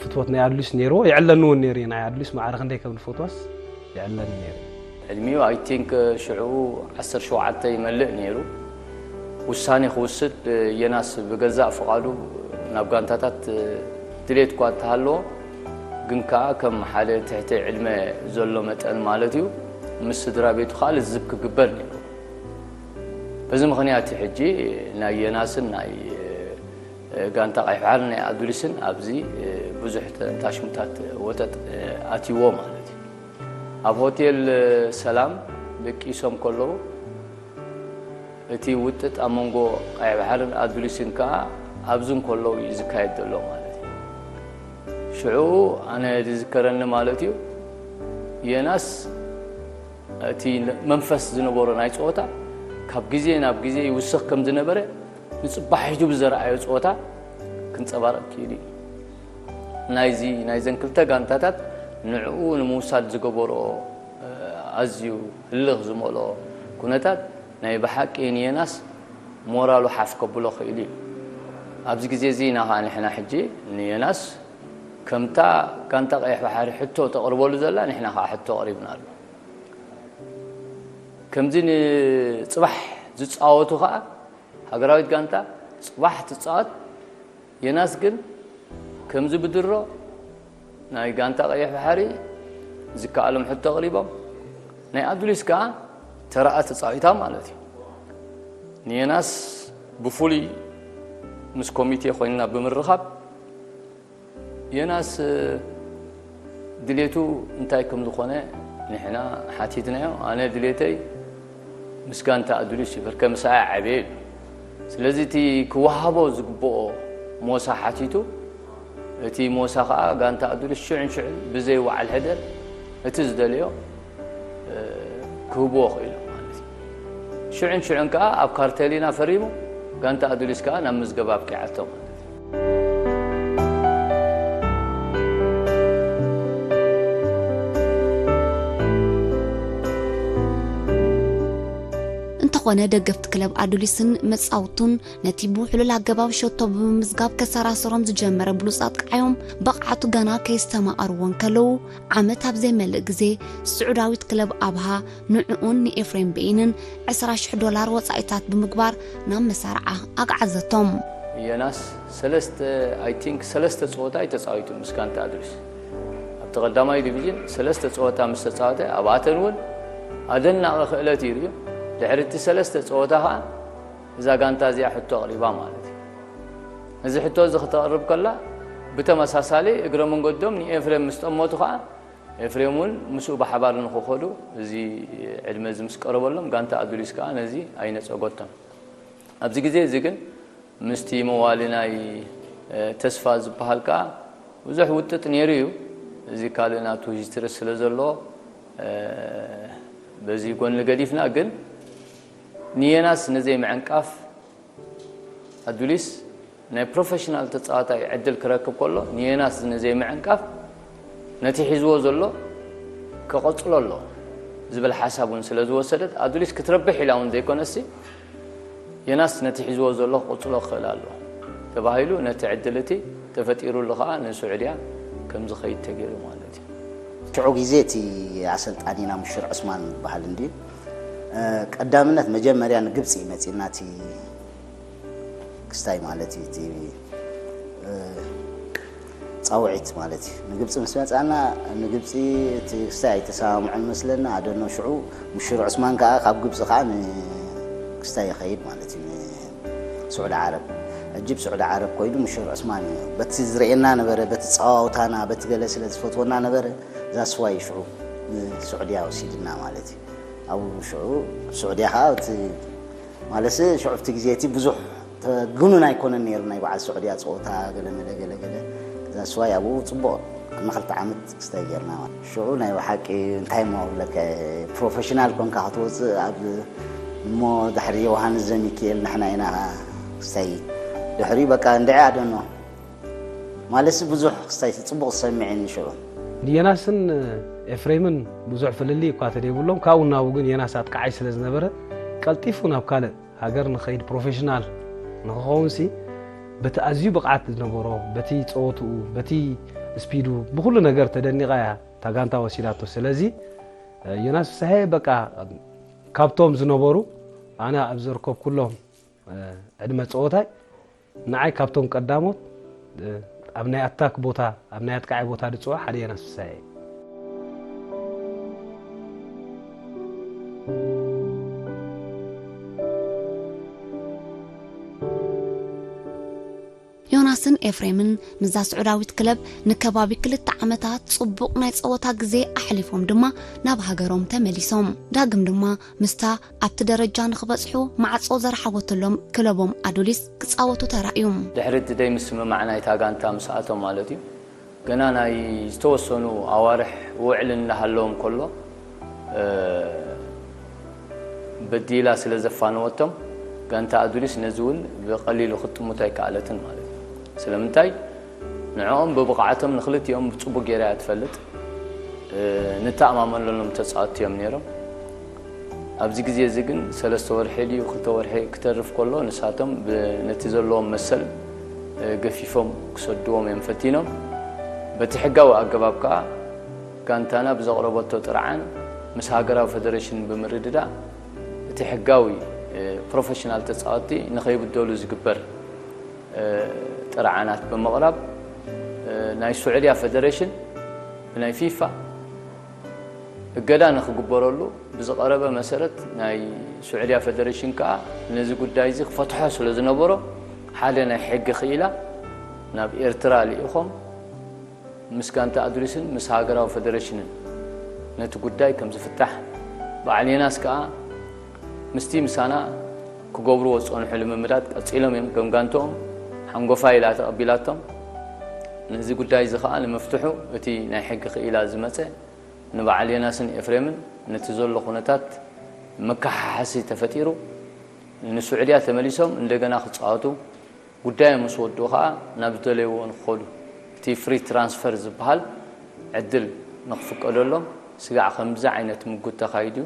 ፍትወት ናይ ኣዱሊስ ነይርዎ፣ ይዕለኒ እውን ነይሩ እዩ። ናይ ኣዱሊስ ማዕረ ክንደይ ከም ዝፈትወስ ይዕለኒ ነይሩ እዩ። ዕድሚኡ፣ ኣይ ቲንክ፣ ሽዑ ዓሰርተ ሸውዓተ ይመልእ ነይሩ። ውሳኔ ክውስድ፣ ዮናስ ብገዛእ ፍቓዱ ናብ ጋንታታት ድሌት እኳ እንተሃለዎ፣ ግን ከኣ ከም ሓደ ትሕቲ ዕድመ ዘሎ መጠን ማለት እዩ፣ ምስ ስድራ ቤቱ ከኣ ልዝብ ክግበር ነይሩ። በዚ ምኽንያት እዩ ሕጂ ናይ ዮናስን ናይ፣ እ፣ ጋንታ ቀይሕ ባሕርን ናይ ኣዱሊስን ኣብዚ፣ እ፣ ብዙሕ ተ-፣ ታሽሙታት ወጠጥ፣ እ፣ ኣትይዎ ማለት እዩ። ኣብ ሆቴል፣ እ፣ ሰላም ደቂሶም ከለዉ እቲ ውጥጥ ኣብ መንጎ ቀይሕ ባሕርን ኣዱሊስን ከኣ ኣብዚ እንከለዉ እዩ ዝካየድ ዘሎ ማለት እዩ። ሽዑ ኣነ ዝዝከረኒ ማለት እዩ፣ ዮናስ እቲ መንፈስ ዝነበሮ ናይ ጸወታ ካብ ግዜ ናብ ግዜ ይውስኽ ከም ዝነበረ ንጽባሕ ሕጂ ብዘረኣዮ ጸወታ ክንጸባረቕ ክኢሉ እዩ። ናይዚ፣ ናይዘን ክልተ ጋንታታት ንዕኡ ንምውሳድ ዝገበሮ፣ እ፣ ኣዝዩ ህልኽ ዝመልኦ ኩነታት ናይ ብሓቂ ንዮናስ ሞራሉ ሓፍ ከብሎ ክኢሉ እዩ። ኣብዚ ግዜ እዚ ኢና ኸዓ ንሕና ሕጂ ንዮናስ ከምታ ጋንታ ቀይሕ ባሕሪ ሕቶ ተቕርበሉ ዘላ ንሕና ኸዓ ሕቶ ኣቕሪብናሉ። ከምዚ ንጽባሕ ዝጻወቱ ኸዓ ሃገራዊት ጋንታ ጽባሕ ትጻወት። ዮናስ ግን ከምዚ ብድሮ ናይ ጋንታ ቀይሕ ባሕሪ ዝከኣሎም ሕቶ ኣቕሪቦም፣ ናይ ኣዱሊስ ከኣ ተራኣ ተጻዊታ ማለት እዩ። ንዮናስ ብፍሉይ ምስ ኮሚቴ ኮይንና ብምርኻብ ዮናስ ድሌቱ እንታይ ከም ዝኾነ ንሕና ሓቲትናዮ። ኣነ ድሌተይ ምስ ጋንታ ኣዱሊስ እዩ፣ በርከ ምሳይ ዓብየ እዩ። ስለዚ እቲ ክወሃቦ ዝግብኦ ሞሳ ሓቲቱ፣ እቲ ሞሳ ኸዓ ጋንታ ኣዱሊስ ሽዑን ሽዑን ብዘይ ወዓል ሕደር እቲ ዝደለዮ፣ እ፣ ክህብዎ ክኢሉ ማለት እዩ። ሽዑን ሽዑን ከኣ ኣብ ካርቴሊና ፈሪሙ፣ ጋንታ ኣዱሊስ ከኣ ናብ ምዝገባ ኣብቂዓቶ ማለት እዩ። እንተኾነ ደገፍቲ ክለብ ኣዱሊስን መጻውቱን ነቲ ብውሕሉል ኣገባብ ሸቶ ብምምዝጋብ ከሰራስሮም ዝጀመረ ብሉጻት ቃዕዮም ብቕዓቱ ገና ከየስተማቐርዎ እንከለዉ፣ ዓመት ኣብ ዘይመልእ ግዜ ስዑዳዊት ክለብ ኣብሃ ንዕኡን ንኤፍሬም በይንን ዕስራ ሽሕ ዶላር ወጻኢታት ብምግባር ናብ መሳርዓ ኣግዓዘቶም። ዮናስ ሰለስተ፣ ኣይ ቲንክ ሰለስተ ጸወታ እዩ ተጻዊቱ ምስ ጋንታ ኣድሪስ። ኣብቲ ቀዳማይ ዲቪዥን ሰለስተ ጸወታ ምስ ተጻወተ፣ ኣብኣተን እውን ኣደናቒ ክእለት እዩ ርእዩ። ድሕሪ እቲ ሰለስተ ጸወታ ኸኣ እዛ ጋንታ እዚኣ ሕቶ ኣቕሪባ ማለት እዩ። እዚ ሕቶ እዚ ክተቕርብ ከላ፣ ብተመሳሳሊ እግረ መንገዶም ንኤፍሬም ምስ ጠመቱ ከዓ ኤፍሬም እውን ምስኡ ብሓባር ንክኸዱ እዚ ዕድመ እዚ ምስ ቀረበሎም ጋንታ ኣዱሊስ ከዓ ነዚ ኣይነጸገቶን። ኣብዚ ግዜ እዚ ግን ምስቲ መዋሊ ናይ ተስፋ ዝበሃል ከዓ ብዙሕ ውጥጥ ነይሩ እዩ። እዚ ካልእ ናቱ ሂስትሪ ስለ ዘሎ በዚ ጎኒ ገዲፍና ግን ንየናስ ነዘይ ምዕንቃፍ ኣዱሊስ ናይ ፕሮፌሽናል ተጻዋታይ ዕድል ክረክብ ከሎ ንየናስ ነዘይ ምዕንቃፍ ነቲ ሒዝዎ ዘሎ ክቐጽሎ ኣሎ ዝብል ሓሳብ እውን ስለ ዝወሰደት ኣዱሊስ ክትረብሕ ኢላ እውን ዘይኮነሲ የናስ ነቲ ሒዝዎ ዘሎ ክቕጽሎ ክኽእል ኣሎ ተባሂሉ ነቲ ዕድል እቲ ተፈጢሩሉ ከዓ ንስዑድያ ከም ዝኸይድ ተገይሩ ማለት እዩ። ሽዑ ግዜ እቲ ኣሰልጣኒና ሙሽር ዑስማን ዝበሃል እንዲ ቀዳምነት መጀመርያ ንግብፂ መፂና እቲ ክስታይ ማለት እዩ እቲ ፃውዒት ማለት እዩ። ንግብፂ ምስ መፃና ንግብፂ እቲ ክስታይ ኣይተሰማምዖን መስለና ኣደኖ ሽዑ ሙሽር ዑስማን ከዓ ካብ ግብፂ ከዓ ንክስታይ ይኸይድ ማለት እዩ። ስዑዲ ዓረብ ዕጅብ ስዑዲ ዓረብ ኮይኑ ሙሽር ዑስማን እዩ በቲ ዝርእየና ነበረ በቲ ፀዋውታና በቲ ገለ ስለ ዝፈትወና ነበረ እዛ ስዋይ ሽዑ ስዑድያ ወሲድና ማለት እዩ። ኣብኡ ሽዑ ስዑድያ ከዓ እቲ ማለትሲ ሽዑ ኣብቲ ግዜ እቲ ብዙሕ ተግኑን ኣይኮነን ነይሩ ናይ በዓል ስዑድያ ፀወታ ገለመለ ገለገለ እዛ ስዋይ ኣብኡ ፅቡቕ ንክልተ ዓመት ክስታይ ጌርና ሽዑ ናይ ብሓቂ እንታይ ሞ ብለካ ፕሮፌሽናል ኮንካ ክትወፅእ ኣብ እሞ ድሕሪ ዮሃንስ ዘሚክኤል ንሕና ኢና ክስታይ ድሕሪ በቃ እንድዒ ኣደኖ ማለትሲ ብዙሕ ክስታይ ፅቡቕ ዝሰምዕኒ ሽዑ ንየናስን ኤፍሬምን ብዙሕ ፍልልይ እኳ ተደይብሎም ካብኡ ናብኡ ግን የናስ ኣጥቃዓይ ስለ ዝነበረ ቀልጢፉ ናብ ካልእ ሃገር ንኸይድ ፕሮፌሽናል ንኽኸውን ሲ በቲ ኣዝዩ ብቕዓት ዝነበሮ በቲ ፀወትኡ በቲ ስፒዱ ብኩሉ ነገር ተደኒቓ እያ እታ ጋንታ ወሲዳቶ ስለዚ ዮናስ ፍስሐ በቃ ካብቶም ዝነበሩ ኣነ ኣብ ዘርከብኩሎም ዕድመ ፀወታይ ንዓይ ካብቶም ቀዳሞት ኣብ ናይ ኣታክ ቦታ ኣብ ናይ ኣጥቃዒ ቦታ ዝፅወ ሓደ ዮናስ ፍስሐ እዩ ዮናስን ኤፍሬምን ምስዛ ስዑዳዊት ክለብ ንከባቢ ክልተ ዓመታት ጽቡቕ ናይ ጸወታ ግዜ ኣሕሊፎም ድማ ናብ ሃገሮም ተመሊሶም። ዳግም ድማ ምስታ ኣብቲ ደረጃ ንኽበጽሑ ማዕጾ ዘርሓወተሎም ክለቦም ኣዱሊስ ክጻወቱ ተራእዩ። ድሕሪ እቲ ደይ ምስምማዕ ናይታ ጋንታ ምስኣቶም ማለት እዩ። ገና ናይ ዝተወሰኑ ኣዋርሕ ውዕል እናሃለዎም ከሎ በዲላ ስለ ዘፋነወቶም ጋንታ ኣዱሊስ ነዚ እውን ብቐሊሉ ክትጥምቶ ኣይከኣለትን ማለት እዩ። ስለምንታይ ንዕኦም ብብቕዓቶም ንክልቲኦም ብፅቡቅ ገይራ እያ ትፈልጥ። ንተኣማመነሎም ተፃወትቲ እዮም ነይሮም። ኣብዚ ግዜ እዚ ግን ሰለስተ ወርሒ ድዩ ክልተ ወርሒ ክተርፍ ከሎ ንሳቶም ነቲ ዘለዎም መሰል ገፊፎም ክሰድዎም እዮም ፈቲኖም። በቲ ሕጋዊ ኣገባብ ከኣ ጋንታና ብዘቕረበቶ ጥርዓን ምስ ሃገራዊ ፈደረሽን ብምርድዳእ እቲ ሕጋዊ ፕሮፌሽናል ተጻወትቲ ንኸይብደሉ ዝግበር ጥርዓናት ብምቕራብ ናይ ስዑድያ ፈደረሽን ብናይ ፊፋ እገዳ ንኽግበረሉ ብዝቐረበ መሰረት ናይ ስዑድያ ፈደረሽን ከኣ ነዚ ጉዳይ እዚ ክፈትሖ ስለ ዝነበሮ ሓደ ናይ ሕጊ ክኢላ ናብ ኤርትራ ልኢኾም ምስ ጋንታ ኣዱሊስን ምስ ሃገራዊ ፈደረሽንን ነቲ ጉዳይ ከም ዝፍታሕ በዓል ዮናስ ከኣ ምስቲ ምሳና ክገብርዎ ዝጸንሑ ልምምዳት ቀጺሎም እዮም ከም ጋንትኦም ሓንጎፋይ ኢላ ተቐቢላቶም ነዚ ጉዳይ እዚ ከኣ ንምፍትሑ እቲ ናይ ሕጊ ክኢላ ዝመጸ ንበዓል ዮናስን ኤፍሬምን ነቲ ዘሎ ኩነታት መከሓሓሲ ተፈጢሩ ንስዑድያ ተመሊሶም እንደገና ክጻወቱ ጉዳዮም ምስ ወድኡ ከኣ ናብ ዝደለይዎ ንክኸዱ እቲ ፍሪ ትራንስፈር ዝበሃል ዕድል ንክፍቀደሎም ስጋዕ ከምዚ ዓይነት ምጉት ተኻይዱ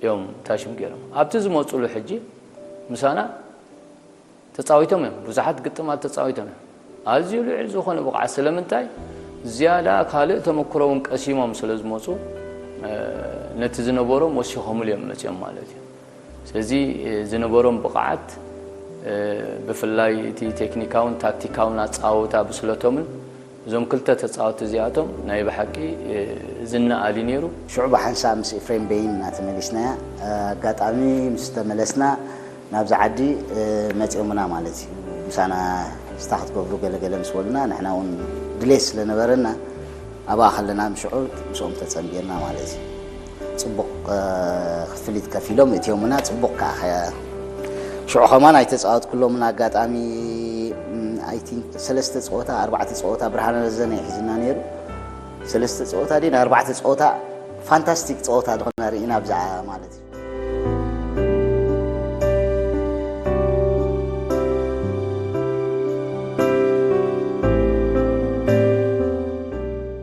እዮም ታሽም ገይሮም ኣብቲ ዝመፅሉ ሕጂ ምሳና ተፃዊቶም እዮም ብዙሓት ግጥማት ተፃዊቶም እዮም ኣዝዩ ልዑል ዝኾነ ብቕዓት ስለምንታይ ዝያዳ ካልእ ተመክሮ እውን ቀሲሞም ስለ ዝመፁ ነቲ ዝነበሮም ወሲኾምሉ እዮም መፅኦም ማለት እዩ ስለዚ ዝነበሮም ብቕዓት ብፍላይ እቲ ቴክኒካውን ታክቲካውን ኣጻወታ ብስለቶምን እዞም ክልተ ተጻወቲ እዚኣቶም ናይ ብሓቂ ዝነኣል እዩ ነይሩ። ሽዑ ብሓንሳእ ምስ ኤፍሬም በይን ኢና ተመሊስናያ። ኣጋጣሚ ምስ ተመለስና ናብዚ ዓዲ መጺኦምና ማለት እዩ። ምሳና ስታ ክትገብሩ ገለገለ ምስ በሉና፣ ንሕና እውን ድሌት ስለ ነበረና፣ ኣብኣ ከለና፣ ምሽዑ ምስኦም ተጸንቢርና ማለት እዩ። ጽቡቕ ክፍሊት ከፊሎም እትዮምና፣ ጽቡቕ ከዓ ሽዑ ከማን ኣይተጻወትኩሎምን። ኣጋጣሚ ሰለስተ ጸወታ ኣርባዕተ ጸወታ ብርሃነ ረዘነ ሒዝና ነይሩ። ሰለስተ ጸወታ ድን ኣርባዕተ ጸወታ ፋንታስቲክ ጸወታ ዝኾነ ርኢና ብዛዕባ ማለት እዩ።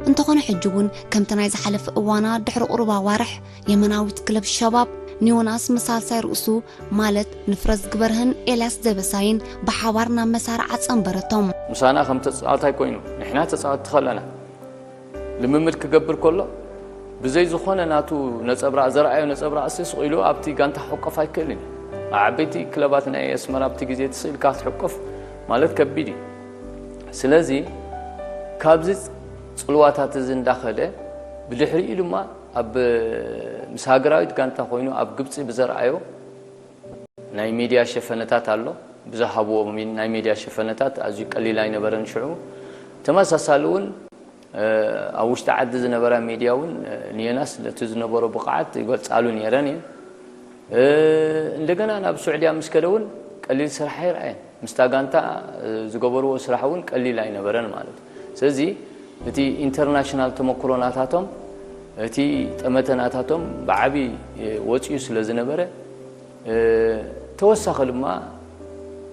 እንተኾነ ሕጂ እውን ከምቲ ናይ ዝሓለፈ እዋና ድሕሪ ቁሩብ ኣዋርሕ የመናዊት ክለብ ሸባብ ንዮናስ ምሳልሳይ ርእሱ ማለት ንፍረዝ ግበርህን ኤልያስ ደበሳይን ብሓባር ናብ መሳርዓ ጸንበረቶም። ምሳና ከም ተጻዋታይ ኮይኑ ንሕና ተጻወትቲ ከለና ልምምድ ክገብር ከሎ ብዘይ ዝኾነ ናቱ ነጸብራቕ ዘርኣዮ ነጸብራቕ ሲ ስቕ ኢሉ ኣብቲ ጋንታ ክሕቆፍ ኣይክእልን እዩ። ኣብ ዓበይቲ ክለባት ናይ ኣስመራ ኣብቲ ግዜ እቲ ስእልካ ክትሕቆፍ ማለት ከቢድ እዩ። ስለዚ ካብዚ ጽልዋታት እዚ እንዳኸደ ብድሕሪኡ ድማ ኣብ ምስ ሃገራዊት ጋንታ ኮይኑ ኣብ ግብጺ ብዘርኣዮ ናይ ሚድያ ሸፈነታት ኣሎ። ብዝሃብዎ ናይ ሚድያ ሸፈነታት ኣዝዩ ቀሊል ኣይነበረን ሽዑ። ተመሳሳሊ እውን ኣብ ውሽጢ ዓዲ ዝነበራ ሚድያ እውን ንዮናስ ነቲ ዝነበሮ ብቕዓት ይገልጻሉ ነይረን እየን። እንደገና ናብ ሱዕድያ ምስ ከደ እውን ቀሊል ስራሕ ኣይረኣየን። ምስታ ጋንታ ዝገበርዎ ስራሕ እውን ቀሊል ኣይነበረን ማለት እዩ። ስለዚ እቲ ኢንተርናሽናል ተመክሮ ናታቶም እቲ ጠመተ ናታቶም ብዓቢ ወፂኡ ስለ ዝነበረ ተወሳኺ ድማ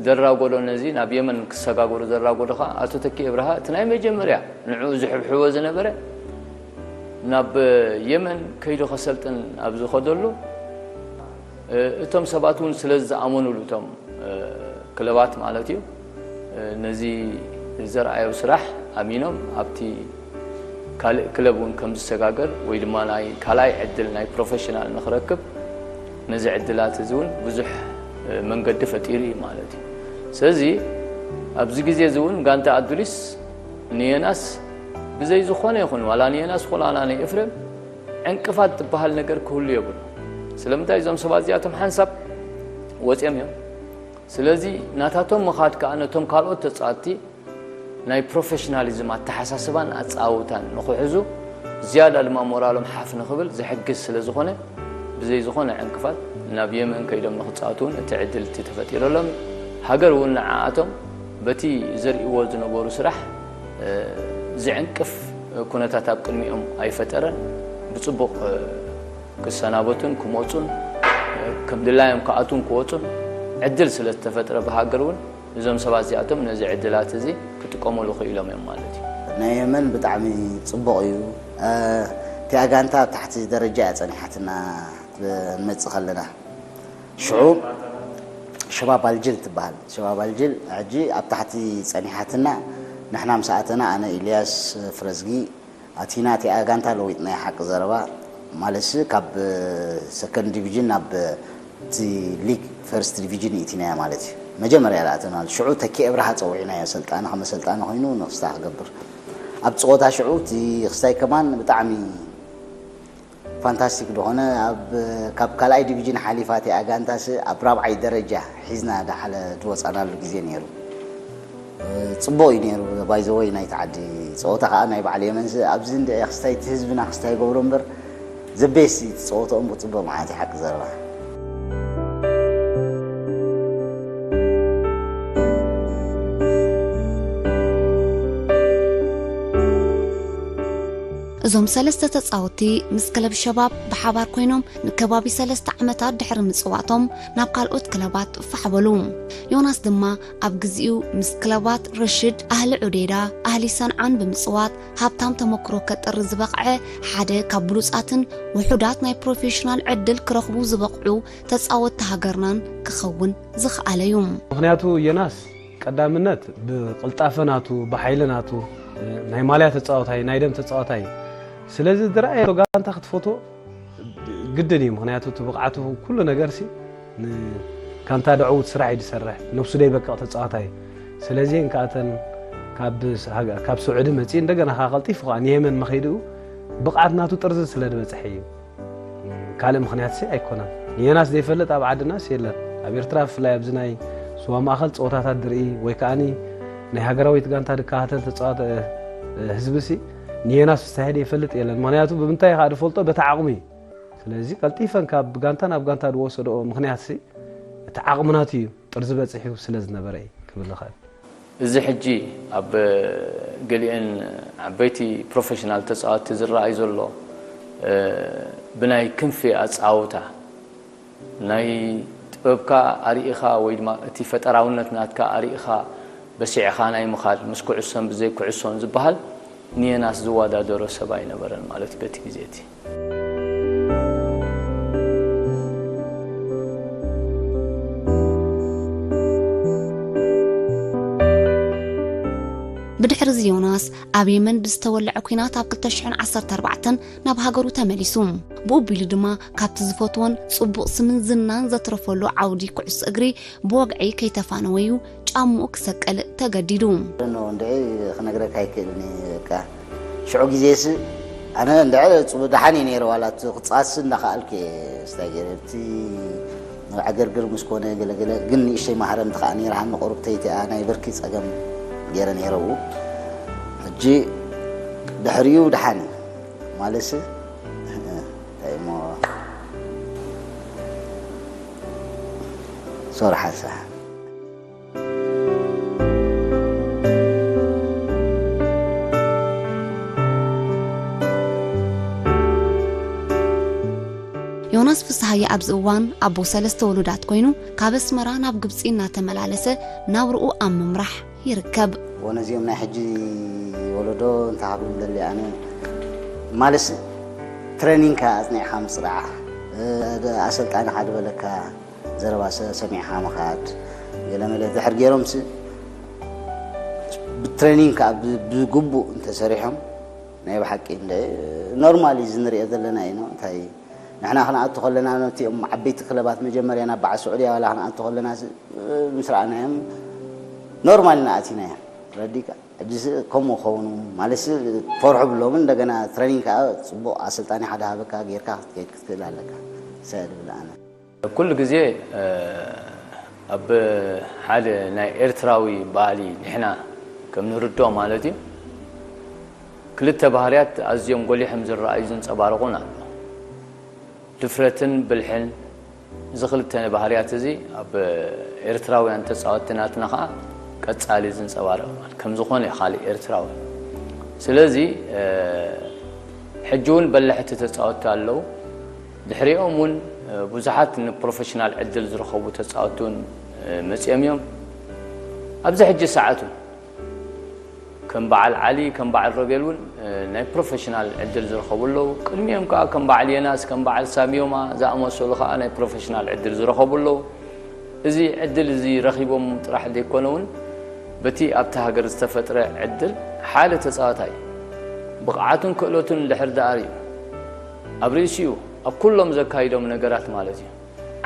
ዘራጎዶ ነዚ ናብ የመን ክሰጋገሩ ዘራጎዶ ከዓ ኣቶ ተኪ እብርሃ እቲ ናይ መጀመርያ ንዕኡ ዝሕብሕቦ ዝነበረ ናብ የመን ከይዱ ከሰልጥን ኣብ ዝኸደሉ እቶም ሰባት እውን ስለ ዝኣመኑሉ እቶም ክለባት ማለት እዩ ነዚ ዘርኣዮ ስራሕ ኣሚኖም ኣብቲ ካልእ ክለብ እውን ከም ዝሰጋገር ወይ ድማ ናይ ካልኣይ ዕድል ናይ ፕሮፌሽናል ንክረክብ ነዚ ዕድላት እዚ እውን ብዙሕ መንገዲ ፈጢሩ እዩ ማለት እዩ። ስለዚ ኣብዚ ግዜ እዚ እውን ጋንታ ኣዱሊስ ንየናስ ብዘይ ዝኾነ ይኹን ዋላ ንየናስ ኮላና ናይ ኤፍሬም ዕንቅፋት ዝበሃል ነገር ክህሉ የብሉ። ስለምንታይ እዞም ሰባት እዚኣቶም ሓንሳብ ወፅዮም እዮም። ስለዚ ናታቶም ምኻድ ከዓ ነቶም ካልኦት ተፃወትቲ ናይ ፕሮፌሽናሊዝም ኣተሓሳስባን ኣፀዋውታን ንኽሕዙ ዝያዳ ድማ ሞራሎም ሓፍ ንኽብል ዝሕግዝ ስለ ዝኾነ ብዘይ ዝኾነ ዕንቅፋት ናብ የመን ከይዶም ንኽፃወቱ እውን እቲ ዕድል እቲ ተፈጢረሎም እዩ። ሃገር እውን ንዓኣቶም በቲ ዘርእይዎ ዝነበሩ ስራሕ ዝዕንቅፍ ኩነታት ኣብ ቅድሚኦም ኣይፈጠረን። ብፅቡቕ ክሰናበቱን ክመፁን ከም ድላዮም ክኣትዉን ክወፁን ዕድል ስለ ዝተፈጥረ ብሃገር እውን እዞም ሰባት እዚኣቶም ነዚ ዕድላት እዚ ክጥቀሙሉ ክኢሎም እዮም ማለት እዩ። ናይ የመን ብጣዕሚ ፅቡቕ እዩ። እቲኣ ጋንታ ኣብ ታሕቲ ደረጃ እያ ፀኒሓትና ንመፅእ ከለና ሽዑ ሸባብ ኣልጅል ትበሃል። ሸባብ ኣልጅል ሕጂ ኣብ ታሕቲ ፀኒሓትና ንሕና ምስ ኣተና ኣነ ኢልያስ ፍረዝጊ ኣቲና እቲኣ ጋንታ ለዊጥናያ ሓቂ ዘረባ ማለትሲ ካብ ሰከንድ ዲቪዥን ናብ እቲ ሊግ ፈርስት ዲቪዥን ይእቲናያ ማለት እዩ። መጀመርያ ዝኣተናሉ ሽዑ ተኪ እብርሃ ፀዊዕናዮ ሰልጣኒ ከም ኣሰልጣኒ ኮይኑ ንክስታ ክገብር ኣብ ፀወታ ሽዑ እቲ ክስታይ ከማን ብጣዕሚ ፋንታስቲክ ዝኾነ ኣብ ካብ ካልኣይ ዲቪዥን ሓሊፋ እቲኣ ጋንታሲ ኣብ ራብዓይ ደረጃ ሒዝና ዳሓለ ዝወፃናሉ ግዜ ነይሩ። ፅቡቕ እዩ ነይሩ ባይዘወይ ናይቲ ዓዲ ፀወታ ከዓ ናይ በዓል የመንሲ ኣብዚ እንድዒ ክስታይ እቲ ህዝብና ክስታይ ይገብሮ እምበር ዘቤስ እቲ ፀወትኦም ብፅቡቕ መዓት እዩ ሓቂ ዘረባ። እዞም ሰለስተ ተጻወትቲ ምስ ክለብ ሸባብ ብሓባር ኮይኖም ንከባቢ ሰለስተ ዓመታት ድሕሪ ምጽዋቶም ናብ ካልኦት ክለባት ፋሕ በሉ። ዮናስ ድማ ኣብ ግዚኡ ምስ ክለባት ርሽድ፣ ኣህሊ ዑዴዳ፣ ኣህሊ ሰንዓን ብምጽዋት ሃብታም ተመክሮ ከጥሪ ዝበቕዐ ሓደ ካብ ብሉጻትን ውሑዳት ናይ ፕሮፌሽናል ዕድል ክረኽቡ ዝበቕዑ ተጻወትቲ ሃገርናን ክኸውን ዝኸኣለ እዩ። ምኽንያቱ ዮናስ ቀዳምነት ብቕልጣፈ ናቱ፣ ብሓይሊ ናቱ፣ ናይ ማልያ ተጻዋታይ፣ ናይ ደም ተጻዋታይ እዩ። ስለዚ ዝረኣየቶ ጋንታ ክትፈትዎ ግድን እዩ። ምኽንያቱ እቲ ብቕዓቱ ኩሉ ነገርሲ ንጋንታ ደዕውት ስራሕ እዩ ዝሰርሕ። ነብሱ ደይበቅቕ ተጻዋታይ እዩ። ስለዚ እንካኣተን ካብ ስዑዲ መጺኡ እንደገና ከኣ ቀልጢፉ ከኣ ንየመን ምኺድኡ ብቕዓት ናቱ ጥርዚ ስለ ዝበጽሐ እዩ። ካልእ ምኽንያትሲ ኣይኮነን። ንየናስ ዘይፈልጥ ኣብ ዓድናስ የለን። ኣብ ኤርትራ ብፍላይ ኣብዚ ናይ ዞባ ማእኸል ጸወታታት ዝርኢ ወይ ከኣኒ ናይ ሃገራዊት ጋንታ ድከታተል ተጻዋተ ህዝቢ ሲ ንየናስ ፍስሃየ ይፈልጥ የለን። ምክንያቱ ብምንታይ ከዓ ድፈልጦ በቲ ዓቕሚ እዩ። ስለዚ ቀልጢፈን ካብ ጋንታ ናብ ጋንታ ድወሰደኦ ምክንያት ሲ እቲ ዓቕምናቱ እዩ ጥርዚ በፂሑ ስለ ዝነበረ እዩ ክብል ይኽእል። እዚ ሕጂ ኣብ ገሊአን ዓበይቲ ፕሮፌሽናል ተፃወትቲ ዝረኣይ ዘሎ ብናይ ክንፊ ኣፃውታ ናይ ጥበብካ ኣርኢኻ ወይ ድማ እቲ ፈጠራውነት ናትካ ኣርኢኻ በሲዕኻ ናይ ምኻድ ምስ ኩዕሶን ብዘይ ኩዕሶን ዝበሃል ንየናስ ዝወዳደሮ ሰብ ኣይነበረን ማለት እዩ በቲ ግዜ እቲ። ብድሕሪ እዚ ዮናስ ኣብ የመን ብዝተወልዐ ኲናት ኣብ ክልተ ሽሕን ዓሰርተ ኣርባዕተን ናብ ሃገሩ ተመሊሱ። ብኡ ኣቢሉ ድማ ካብቲ ዝፈትዎን ጽቡቕ ስምን ዝናን ዘትረፈሉ ዓውዲ ኩዕሶ እግሪ ብወግዒ ከይተፋነወ እዩ ጫምኡ ክሰቅል ተገዲዱ። እንድዒ ክነግረካ ኣይክእልን እየ። በቃ ሽዑ ግዜስ ኣነ እንድዒ ጽቡቕ ደሓን እየ ነይረ፣ ዋላ እቲ ክጻወትስ እንዳኸኣልኩ እየ። ስታይ ገይረ እቲ ዕግርግር ምስ ኮነ ገለገለ ግን ንእሽተይ ማህረምቲ ከዓ ነይርሃኒ፣ ቁሩብተይ እቲኣ ናይ ብርኪ ጸገም ገይረ ነይረ ብኡ። ሕጂ ድሕሪኡ ደሓን እዩ ማለትሲ እንታይ እሞ ሶር ሓንሳእ ዮናስ ፍስሃየ ኣብዚ እዋን ኣቦ ሰለስተ ውሉዳት ኮይኑ ካብ ኣስመራ ናብ ግብፂ እናተመላለሰ ናብርኡ ኣብ ምምራሕ ይርከብ። ነዚኦም ናይ ሕጂ ወለዶ እንታይ ክብል ደሊ ኣነ ማለትሲ ትሬኒንግካ ኣፅኒዕካ ምስራዕ ኣሰልጣኒኻ ዝበለካ ዘረባ ሰ- ሰሚዕኻ ምኻድ ገለመለ ድሕር ገይሮምሲ ብትሬኒንግ ከዓ ብ- ብግቡእ እንተሰሪሖም ናይ ብሓቂ እንደ ኖርማል እዩ ዝንሪኦ ዘለና እዩ ነው እንታይ ንሕና ክንኣቱ ከለና ነቲኦም ዓበይቲ ክለባት መጀመርያ ናብ በዓል ስዑድያ ዋላ ክንኣቱ ከለና ስ- ምስ ረኣናዮም ኖርማል ኢና ኣቲናዮም ረዲካ ሕጂ ስ- ከምኡ ከውኑ ማለት ስ- ፈርሑ ብሎምን እንደገና ትሬኒንግ ከዓ ፅቡቅ ኣሰልጣኒ ሓደ ሃበካ ጌርካ ክትከይድ ክትክእል ኣለካ ሰ ድብል ኣነ ኩሉ ግዜ ኣብ ሓደ ናይ ኤርትራዊ ባህሊ ንሕና ከም ንርድኦ ማለት እዩ ክልተ ባህርያት ኣዝዮም ጎሊሖም ዝረኣዩ ዝንጸባረቑን ኣሎ። ድፍረትን ብልሕን እዚ ክልተ ባህርያት እዚ ኣብ ኤርትራውያን ተጻወትቲ ናትና ኸኣ ቀጻሊ ዝንጸባረቕ ማለት ከም ዝኾነ እዩ ካልእ ኤርትራዊ። ስለዚ ሕጂ እውን በላሕቲ ተጻወትቲ ኣለዉ። ድሕሪኦም እውን ብዙሓት ንፕሮፌሽናል ዕድል ዝረኸቡ ተጻወትቲ እውን መጺኦም እዮም። ኣብዚ ሕጂ ሰዓት እውን ከም በዓል ዓሊ ከም በዓል ሮቤል እውን ናይ ፕሮፌሽናል ዕድል ዝረኸቡ ኣለዉ። ቅድሚኦም ከዓ ከም በዓል የናስ ከም በዓል ሳሚዮማ ዝኣመሰሉ ከዓ ናይ ፕሮፌሽናል ዕድል ዝረኸቡ ኣለዉ። እዚ ዕድል እዚ ረኺቦም ጥራሕ ዘይኮነ እውን በቲ ኣብቲ ሃገር ዝተፈጥረ ዕድል ሓደ ተፃዋታይ ብቕዓቱን ክእለቱን እንድሕር ደኣ ርእዩ ኣብ ርእሲኡ ኣብ ኩሎም ዘካይዶም ነገራት ማለት እዩ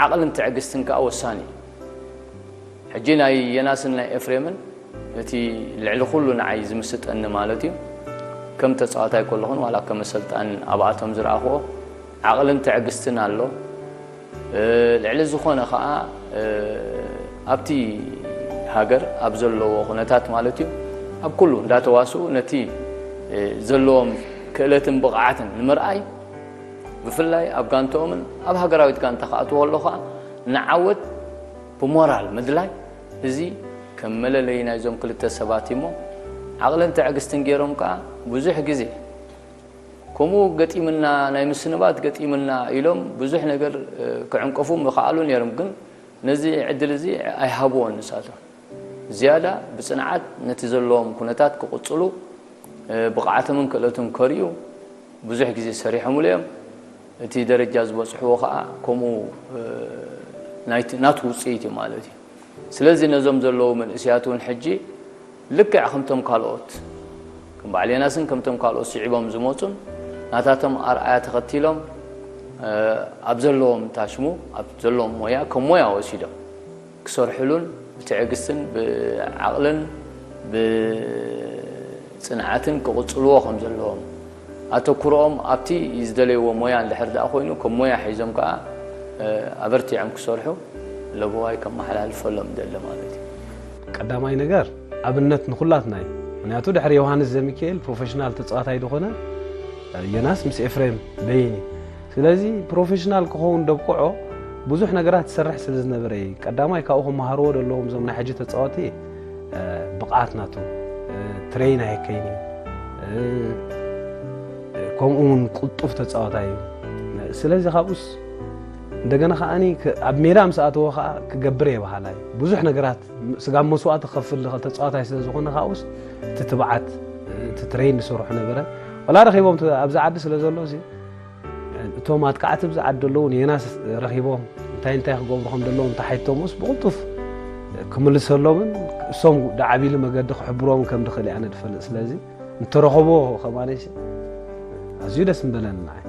ዓቕልን ትዕግስትን ከዓ ወሳኒ እዩ። ሕጂ ናይ የናስን ናይ ኤፍሬምን እቲ ልዕሊ ኩሉ ንዓይ ዝምስጠኒ ማለት እዩ ከም ተፃዋታይ ከለኹን ዋላ ከም ኣሰልጣን ኣብኣቶም ዝረኣኽዎ ዓቕልን ትዕግስትን ኣሎ። ልዕሊ ዝኾነ ከዓ ኣብቲ ሃገር ኣብ ዘለዎ ኩነታት ማለት እዩ ኣብ ኩሉ እንዳተዋስኡ ነቲ ዘለዎም ክእለትን ብቕዓትን ንምርኣይ ብፍላይ ኣብ ጋንተኦምን ኣብ ሃገራዊት ጋንታ ክኣትዉ ከሎ ከዓ ንዓወት ብሞራል ምድላይ እዚ ከም መለለዪ ናይዞም ክልተ ሰባት እሞ ዓቕልን ትዕግስትን ገይሮም ከዓ ብዙሕ ግዜ ከምኡ ገጢምና ናይ ምስንባት ገጢምና ኢሎም ብዙሕ ነገር ክዕንቀፉ ምኽኣሉ ነይሮም ግን ነዚ ዕድል እዚ ኣይሃብዎን ንሳቶም ዝያዳ ብፅንዓት ነቲ ዘለዎም ኩነታት ክቕፅሉ ብቕዓቶምን ክእለቱን ከርእዩ ብዙሕ ግዜ ሰሪሖምሉ እዮም። እቲ ደረጃ ዝበፅሕዎ ከዓ ከምኡ ናቱ ውፅኢት እዩ ማለት እዩ። ስለዚ ነዞም ዘለዉ መንእሰያት እውን ሕጂ ልክዕ ከምቶም ካልኦት ከም በዓል የናስን ከምቶም ካልኦት ስዒቦም ዝመፁን ናታቶም ኣርኣያ ተኸቲሎም ኣብ ዘለዎም ታሽሙ ኣብ ዘለዎም ሞያ ከም ሞያ ወሲዶም ክሰርሕሉን ብትዕግስትን ብዓቕልን ብፅንዓትን ክቕፅልዎ ከም ዘለዎም ኣተኩሮኦም ኣብቲ ዝደለይዎ ሞያ እንድሕር ደኣ ኮይኑ ከም ሞያ ሒዞም ከዓ ኣበርቲዖም ክሰርሑ ለበዋይ ከመሓላልፈሎም ደለ ማለት እዩ። ቀዳማይ ነገር ኣብነት ንኹላትና እዩ። ምክንያቱ ድሕሪ ዮሃንስ ዘሚካኤል ፕሮፌሽናል ተፃዋታይ ዝኾነ ዮናስ ምስ ኤፍሬም በይን እዩ። ስለዚ ፕሮፌሽናል ክኸውን ደብቅዖ ብዙሕ ነገራት ዝሰርሕ ስለ ዝነበረ እዩ። ቀዳማይ ካብኡ ክመሃርዎ ዘለዎም እዞም ናይ ሕጂ ተፃወቲ ብቕዓት ናቱ ትሬን ኣየከይን እዩ። ከምኡ እውን ቅልጡፍ ተፃዋታይ እዩ። ስለዚ ካብኡስ እንደገና ከዓኒ ክ- ኣብ ሜዳ ምስ ኣተወ ከዓ ክገብር እየ በሃላይ። ብዙሕ ነገራት ስጋብ መስዋእቲ ክኸፍል ዝኽእል ተፃዋታይ ስለ ዝኾነ ካብኡስ እቲ ትብዓት እቲ ትሬን ዝሰርሑ ነበረ። ወላ ረኺቦም ተ- ኣብዚ ዓዲ ስለ ዘሎ እዚ እቶም ኣጥቃዕቲ ኣብዚ ዓዲ ዘለዉ ንየናስ ረኺቦም እንታይ እንታይ ክገብሩ ከም ዘለዎም ተሓይቶምስ ብቕልጡፍ ክምልሰሎምን እሶም ዳዓቢሉ መገዲ ክሕብሮም ከም ድኽእል ኣነ ድፈልጥ። ስለዚ እንተረኸቦ ከማነሽ ኣዝዩ ደስ ምበለኒ ንዓይ።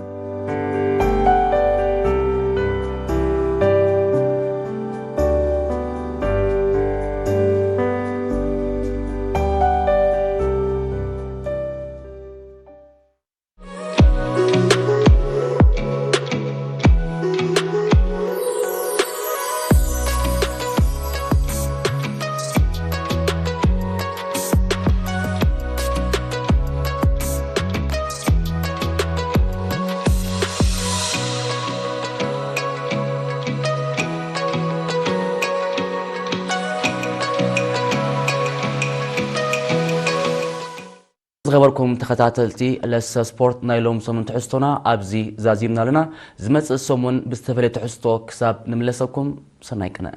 ዝኸበርኩም ተኸታተልቲ ለሰ ስፖርት ናይ ሎም ሰሙን ትሕዝቶና ኣብዚ ዛዚምና ኣለና። ዝመጽእ ሰሙን ብዝተፈለየ ትሕዝቶ ክሳብ ንምለሰኩም ሰናይ ቅነ።